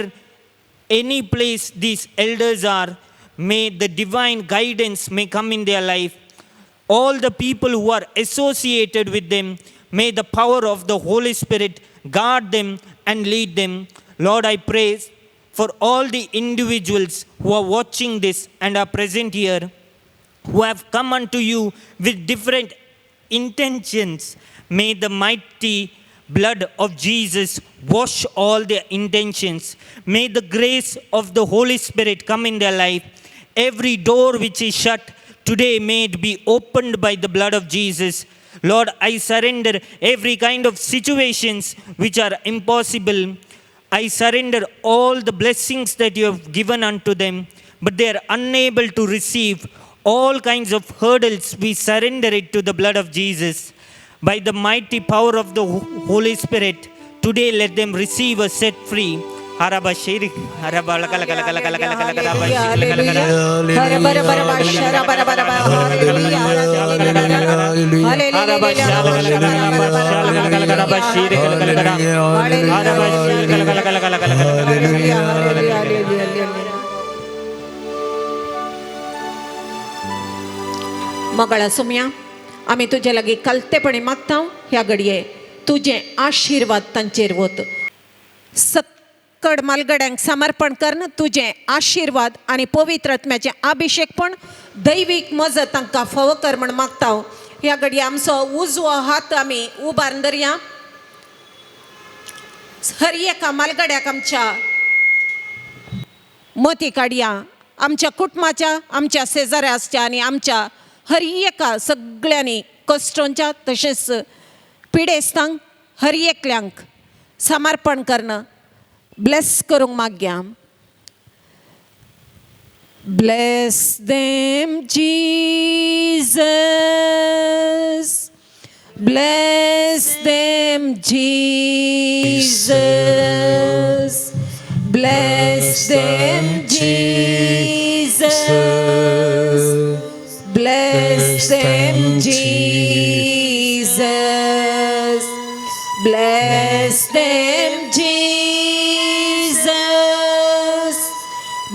any place these elders are, may the divine guidance may come in their life. All the people who are associated with them, may the power of the Holy Spirit guard them and lead them. Lord, I pray for all the individuals who are watching this and are present here, who have come unto you with different intentions. May the mighty blood of Jesus wash all their intentions. May the grace of the Holy Spirit come in their life. Every door which is shut today, may it be opened by the blood of Jesus. Lord, I surrender every kind of situations which are impossible. I surrender all the blessings that you have given unto them, but they are unable to receive all kinds of hurdles. We surrender it to the blood of Jesus. By the mighty power of the Holy Spirit, today let them receive a set free. Haraba shiri, haraba laka laka laka laka laka laka laka laka laka laka laka. ಹರ ಬರ ಬರ ಬ ಶರ ಬರ ಬರ ಬ hallelujah. Haraba shala laka laka laka shala laka laka laka shiri laka laka laka. Haraba shala laka laka laka laka laka laka. Hallelujah, hallelujah, hallelujah. मगळा सुमया, आमी तुजे लागीं कलतेपणी मागता. ह्या घडये तुजें आशिर्वाद तांचेर वत. सक्कड मालगड्यांक समर्पण करून तुजें आशिर्वाद आनी पवित्र आत्म्याचें अभिषेकपण, दैवीक मजत तांकां फावो कर म्हण मागता. ह्या घडये आमचो उजवो हात आमी उबारून धरया. हर एका मालगड्याक आमच्या मती काडया, आमच्या कुटुंबाच्या, आमच्या शेजाऱ्याच्या आनी आमच्या हर एका सगळ्यांनी कश्टोंच्या तशेंच पिडेस्तांक, हर एकल्यांक समर्पण करणं ब्लेस करूंक मागया. Bless them, Jesus. Bless them, Jesus. Bless them, Jesus. Bless them, Jesus. Bless them, Jesus.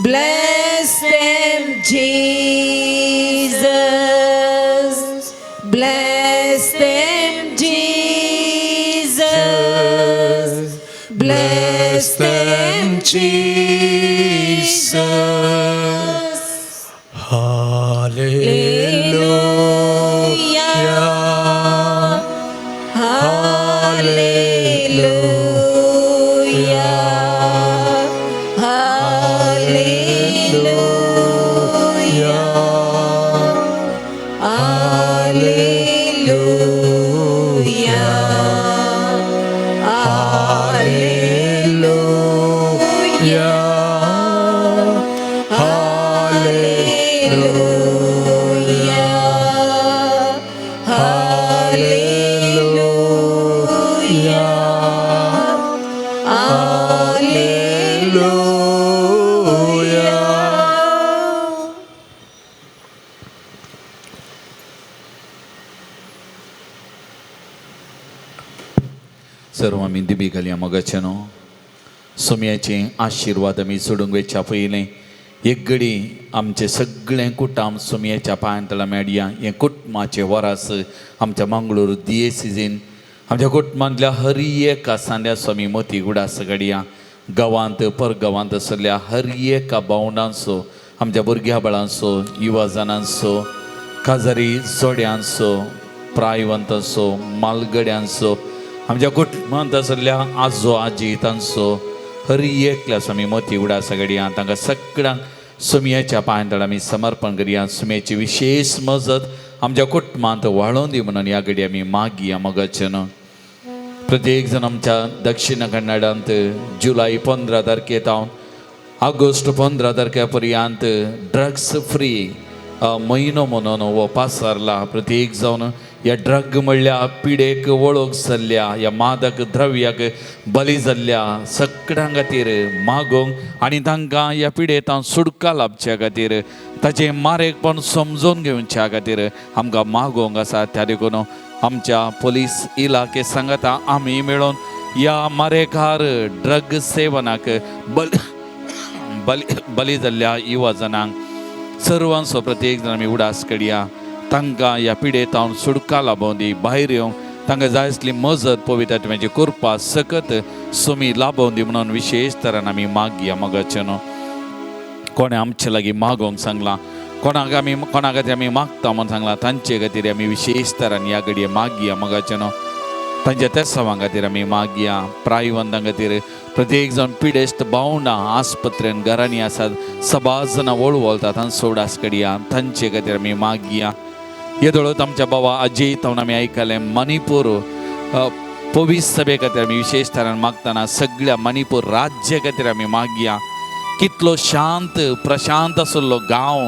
Bless them, Jesus. Bless them, Jesus. Bless them, Jesus. Hallelujah. Hallelujah. Hallelujah. Hallelujah. Hallelujah. Hallelujah. Hallelujah. Hallelujah. सर्व आमी दिबी घालया मोगाचे न्हू सोम्याचे आशिर्वाद आमी सोडूंक वेच्या पयलें एक घडी आमचें सगळें कुटाम सोमयाच्या पांयां तळा मेळया. हें कुटुंबाचें वरास आमच्या मंगळूर दियेसिजीन आमच्या कुटुंबांतल्या हर एका सांद्या स्वामी मोती उडास घडया. गांवांत परगांवांत आसल्या हर एका भावंडांचो, आमच्या भुरग्या बाळांचो, युवा जाणांचो, काजारी जोड्यांचो, प्रायवंतांचो, मालगड्यांचो, आमच्या कुटुंबांत आसल्या आजो आजी तांचो हर एकल्या स्वामी मोती उडास घडया. तांकां सगळ्यांक सुमयाच्या पांयां तळा आमी समर्पण करया. सुमयाची विशेष मजत आमच्या कुटुंबांत वाळोवन दी म्हणून ह्या घडी आमी मागया मोगाचे न्हू. प्रत्येक जण आमच्या दक्षिण कन्नडांत जुलय 15 तारखे तावन ऑगस्ट 15 तारखे पर्यंत ड्रग्स फ्री म्हयनो म्हणून हो पासारला. प्रत्येक जावन ह्या ड्रग म्हणल्या पिडेक वळख जाल्ल्या, ह्या मादक द्रव्याक बली जाल्ल्या सगळ्यां खातीर मागोवंक आनी तांकां ह्या पिडेंत सुटका लाबच्या खातीर, ताचें मारेकपण समजून घेवच्या खातीर आमकां मागोवंक आसा. त्या देखून आमच्या पोलीस इलाके सांगता आमी मेळून ह्या मारेकार ड्रग सेवनाक बली बली बली जाल्ल्या युवा जणांक सर्वांचो प्रत्येक जाण आमी उडास करया. तांकां ह्या पिडेंत सुटका लाबोवन दी, भायर येवंक तांकां जाय आसली मजत पवित्र आत्म्याची कृपा सकत सुमी लाबोवन दी म्हणून विशेष तरान आमी मागया मोगाचे न्हू. कोणें आमचे लागीं मागोवंक सांगलां, कोणाक आमी कोणा खातीर आमी मागता म्हणून सांगलां, तांचे खातीर आमी विशेष तरान ह्या घडये मागया मोगाचे न्हू. तांच्या तेसावां खातीर आमी मागया, प्रायवंतां खातीर, प्रत्येक जाण पिडेस्त भावंडां आस्पत्रेन घरांनी आसात, सबाज जाणां वळवळतात तांचो उडास करया, तांचे खातीर आमी मागया. येदोळत आमच्या बाबा अजय तावन आमी आयकलें मणिपूर पोवीस सभे खातीर आमी विशेष तरान मागतना सगळ्या मणिपूर राज्य खातीर आमी मागया. कितलो शांत प्रशांत आसलो गांव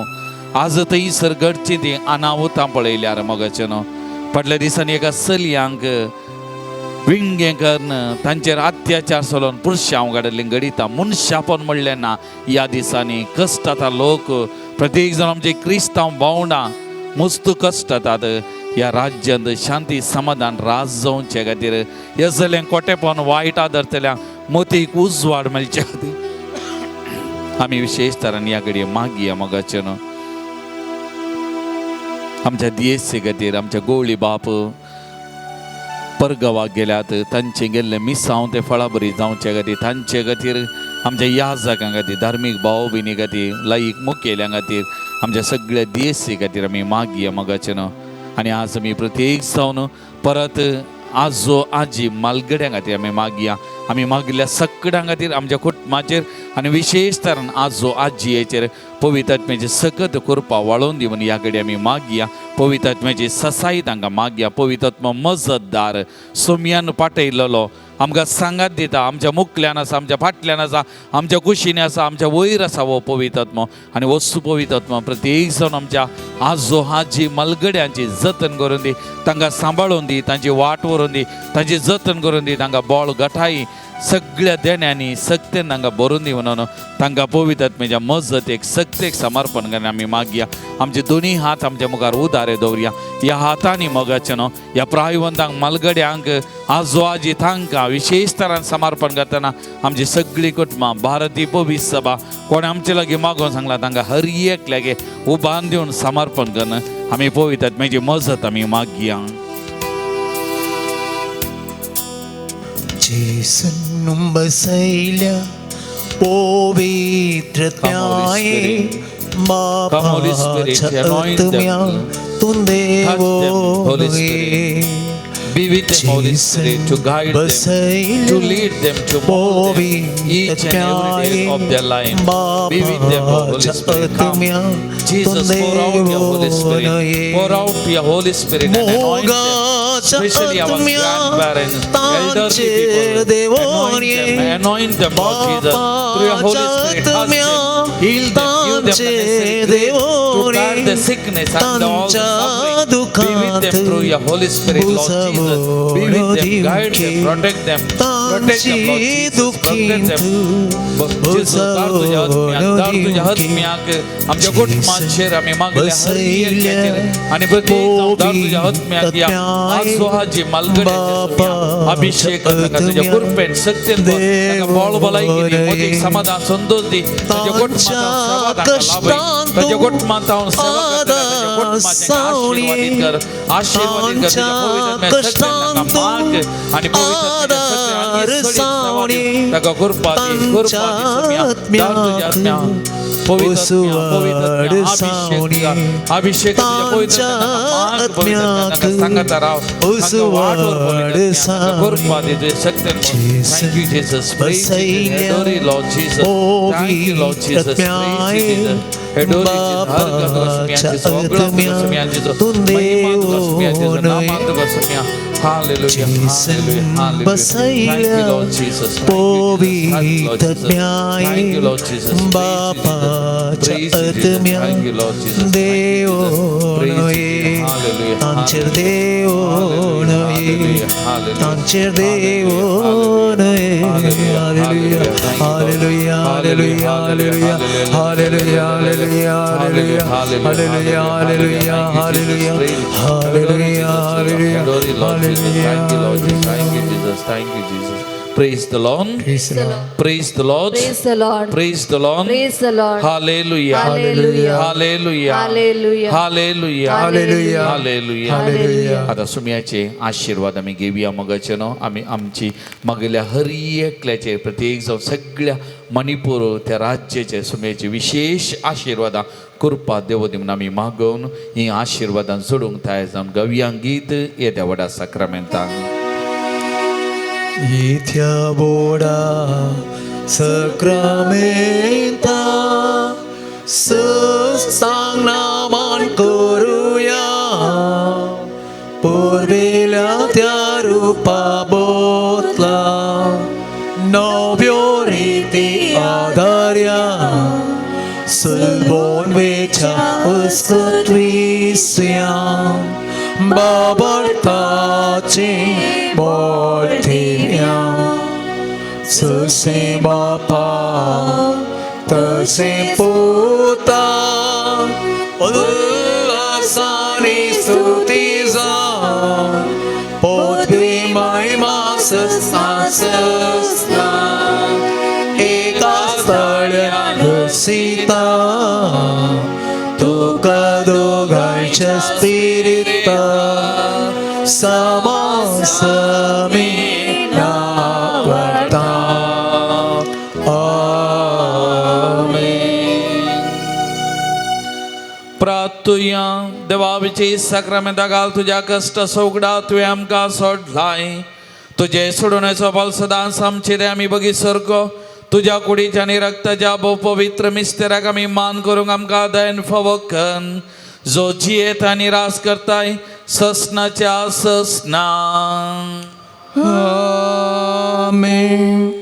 आज थंयसर घडची ती अनाहुतां पळयल्यार मोगाचें न्हू. फाटल्या दिसांनी एका चलयांक विंगें करून तांचेर अत्याचार चलोवन पुरशांव काडिल्लीं घडिता मनशापण म्हणलें ना. ह्या दिसांनी कश्ट जाता लोक, प्रत्येक जाण आमचे क्रिस्तांव भावंडां मस्त कश्ट जातात. ह्या राज्यांत शांती समाधान राज जावचे खातीर हे सगळें कोटेपण वायट आदरतल्या मोतीक उजवाड मेळचे खातीर आमी विशेष तरान ह्या घडये मागया मोगाचें न्हू. आमच्या दियेसी खातीर आमच्या गोवळी बाप परगांवाक गेल्यात, तांचे गेल्ले मिसांव ते फळाबरी जावचे खातीर, तांचे खातीर आमच्या याजकां खातीर, धार्मीक भाव भयणी खातीर, लायक मुखेल्यां खातीर, आमच्या सगळ्या दियेसी खातीर आमी मागया मोगाचें न्हू. आनी आज आमी प्रत्येक जावन परत आजो आजी मालगड्यां खातीर आमी मागया. आमी मागिल्ल्या सगळ्यां खातीर आमच्या कुटुंबाचेर आनी विशेष तरान आजो आजयेचेर पवित्र आत्म्याची सकत कृपा वाळोवन दी म्हणून ह्या कडेन आमी मागया. पवित्र आत्म्याची ससाई तांकां मागया. पवित्र आत्मा मजतदार सोमयान पाटयलेलो आमकां सांगात दिता, आमच्या मुखल्यान आसा, आमच्या फाटल्यान आसा, आमच्या कुशीन आसा, आमच्या वयर आसा हो पवित्र आत्मो. आनी वस्तू पवित्र आत्मो प्रत्येक जावन आमच्या आजो आजी मलगड्यांची जतन करून दी, तांकां सांबाळून दी, तांची वाट व्हरून दी, तांची जतन करून दी, तांकां बळ गठाई सगळ्या देण्यांनी सक्तेन तांकां भरून दी म्हणून तांकां पवित्र आत्म्याच्या मजतेक सक्तेक समर्पण करून आमी मागया. आमचे दोनी हात आमच्या मुखार उदारे दवरया. ह्या हातांनी मोगाचें न्हू ह्या प्रायवंतांक मालगड्यांक आजो आजी तांकां विशेष तरान समर्पण करतना आमची सगळीं कुटुंबां भारतीय पवित्र सभा कोणें आमचे लागीं मागोवन सांगलां तांकां हर एक लागीं उबान दिवन समर्पण करून आमी पवित्र आत्म्याची मजत आमी मागया. जेसून बसयल्या पवित्र Come, Holy Spirit. Come, Holy Spirit, बापाच्या anoint them. आत्म्या तूं Touch them, Holy देवोन Spirit. Be with them, Holy Spirit, to guide them, to lead them, to mold them each and every day of their life. Be with them, O Holy Spirit. Come. Jesus, pour out your Holy Spirit. Pour out your Holy Spirit and anoint them. Especially our grandparents, elderly people. Anoint them, Lord Jesus. Through your Holy Spirit, touch them, heal them, give them the necessary grace to bear the sickness and all the suffering. Be with them through your Holy Spirit, Lord Jesus. Be with them, guide them, protect them. Protect them, Lord Jesus. Protect them. जेजू, दार तुज्या आत्म्याक, दार तुज्या आत्म्याक आमच्या कुटुंबांचेर आमी मागल्या हर एकल्याचेर आनी प्रत्येक जावं दार तुज्या आत्म्याक या आजोहाजी मालगड्याचे अभिषेक तांकां तुज्या कृपेन शक्तीन भर, तांकां बळ भलायकी दी, मोदीक समाधान संतोष दी, ताच्या कुटुंबांत सेवा तांकां लाभय, ताच्या कुटुंबांत सेवा करतल्या ताच्या कुटुंबाचें आशीर्वादीत कर, आशीर्वादीत कर तुज्या पवित्र आत्म्या शक्तीन तांकां मार्ग आनी पवित्र आत्म्याच्या शक्तीन आनी सडीत सेवा दी, ताका कृपा दी, कृपा दी सुम्या, दार तुज्या आत्म्या, पवित्र आत्म्या, पवित्र आत्म्या, अभिषेक तुझा, अभिषेक तुझ्या पवित्र आत्म्या, मार्ग पवित्र आत्म्या, तांकां सांगता राव, तांकां वाटवर पवित्र आत्म्या, तांकां कृपा दी तुज्या शक्तीन. Thank you, Jesus. Praise you, Jesus. Adore you, Lord Jesus. Thank you, Lord Jesus. Praise you, Jesus. Adore you, Jesus. हर घर तुका सुम्या, Jesus. सगळो तुका सुम्या, Jesus. महिमा तुका सुम्या, Jesus. नामा तुका सुम्या. Hallelujah. Hallelujah. Hallelujah. Thank you, Lord Jesus. Thank you, Jesus. Thank you, Lord Jesus. Thank you, Lord Jesus. Praise you, Jesus. Praise you, Jesus. Thank you, Lord Jesus. Thank you, Jesus. Praise you, Jesus. Hallelujah. Hallelujah. Hallelujah. Hallelujah. Hallelujah. Hallelujah. Hallelujah. Hallelujah. Hallelujah. Hallelujah. Hallelujah. Hallelujah. Hallelujah. Hallelujah. Hallelujah. Thank you, Lord Jesus. Thank you, Jesus. Thank you, Jesus. Praise the Lord. Praise the Lord. Praise the Lord. Praise the Lord. Praise the Lord. Praise the Lord. Hallelujah. Hallelujah. Hallelujah. Hallelujah. Hallelujah. Hallelujah. Hallelujah. Hallelujah. आता सुम्याचे आशीर्वाद आमी घेवया मोगाचे न्हू, आमी आमची मागल्या हर एकल्याचे प्रत्येक जावं सगळ्या मणिपूर त्या राज्याचे सुम्याचे विशेष आशीर्वादां कृपा देव दी म्हणून आमी मागोवन ही आशीर्वादां जोडूंक तयार जावन गवया गीत येद्या व्हडा साक्रामेंताक. येत्या बोडा सक्रामेंता सांग नामान करूया, पुर्विल्या त्या रुपा बोतला नव्यो रीती आधार्या, सुलभोन वेच्या उत्कृत्विस्या बाबर्ताची मोठिया, जसे बापा तसे पुता उल्हासाने स्तुती जा, पोथवी महिमा सस्ता एका स्थळ्या घसीता, तुका दोघांच्या स्पिरिता समासमी नावडता. आमेन. प्रार्थुया. देवाविची साक्रामेंता घाल तुज्या कश्ट सौगडा तुवें आमकां सोडलाय, तुजे सोडवण्याचो बल सदांच आमचे रे आमी बगी सारको तुज्या कुडीच्या आनी रक्ताच्या भोव पवित्र मिस्तेराक आमी मान करूंक आमकां दयन फावो कर, जो जियेत आनी रास करताय ससनाच्या ससना. आमेन.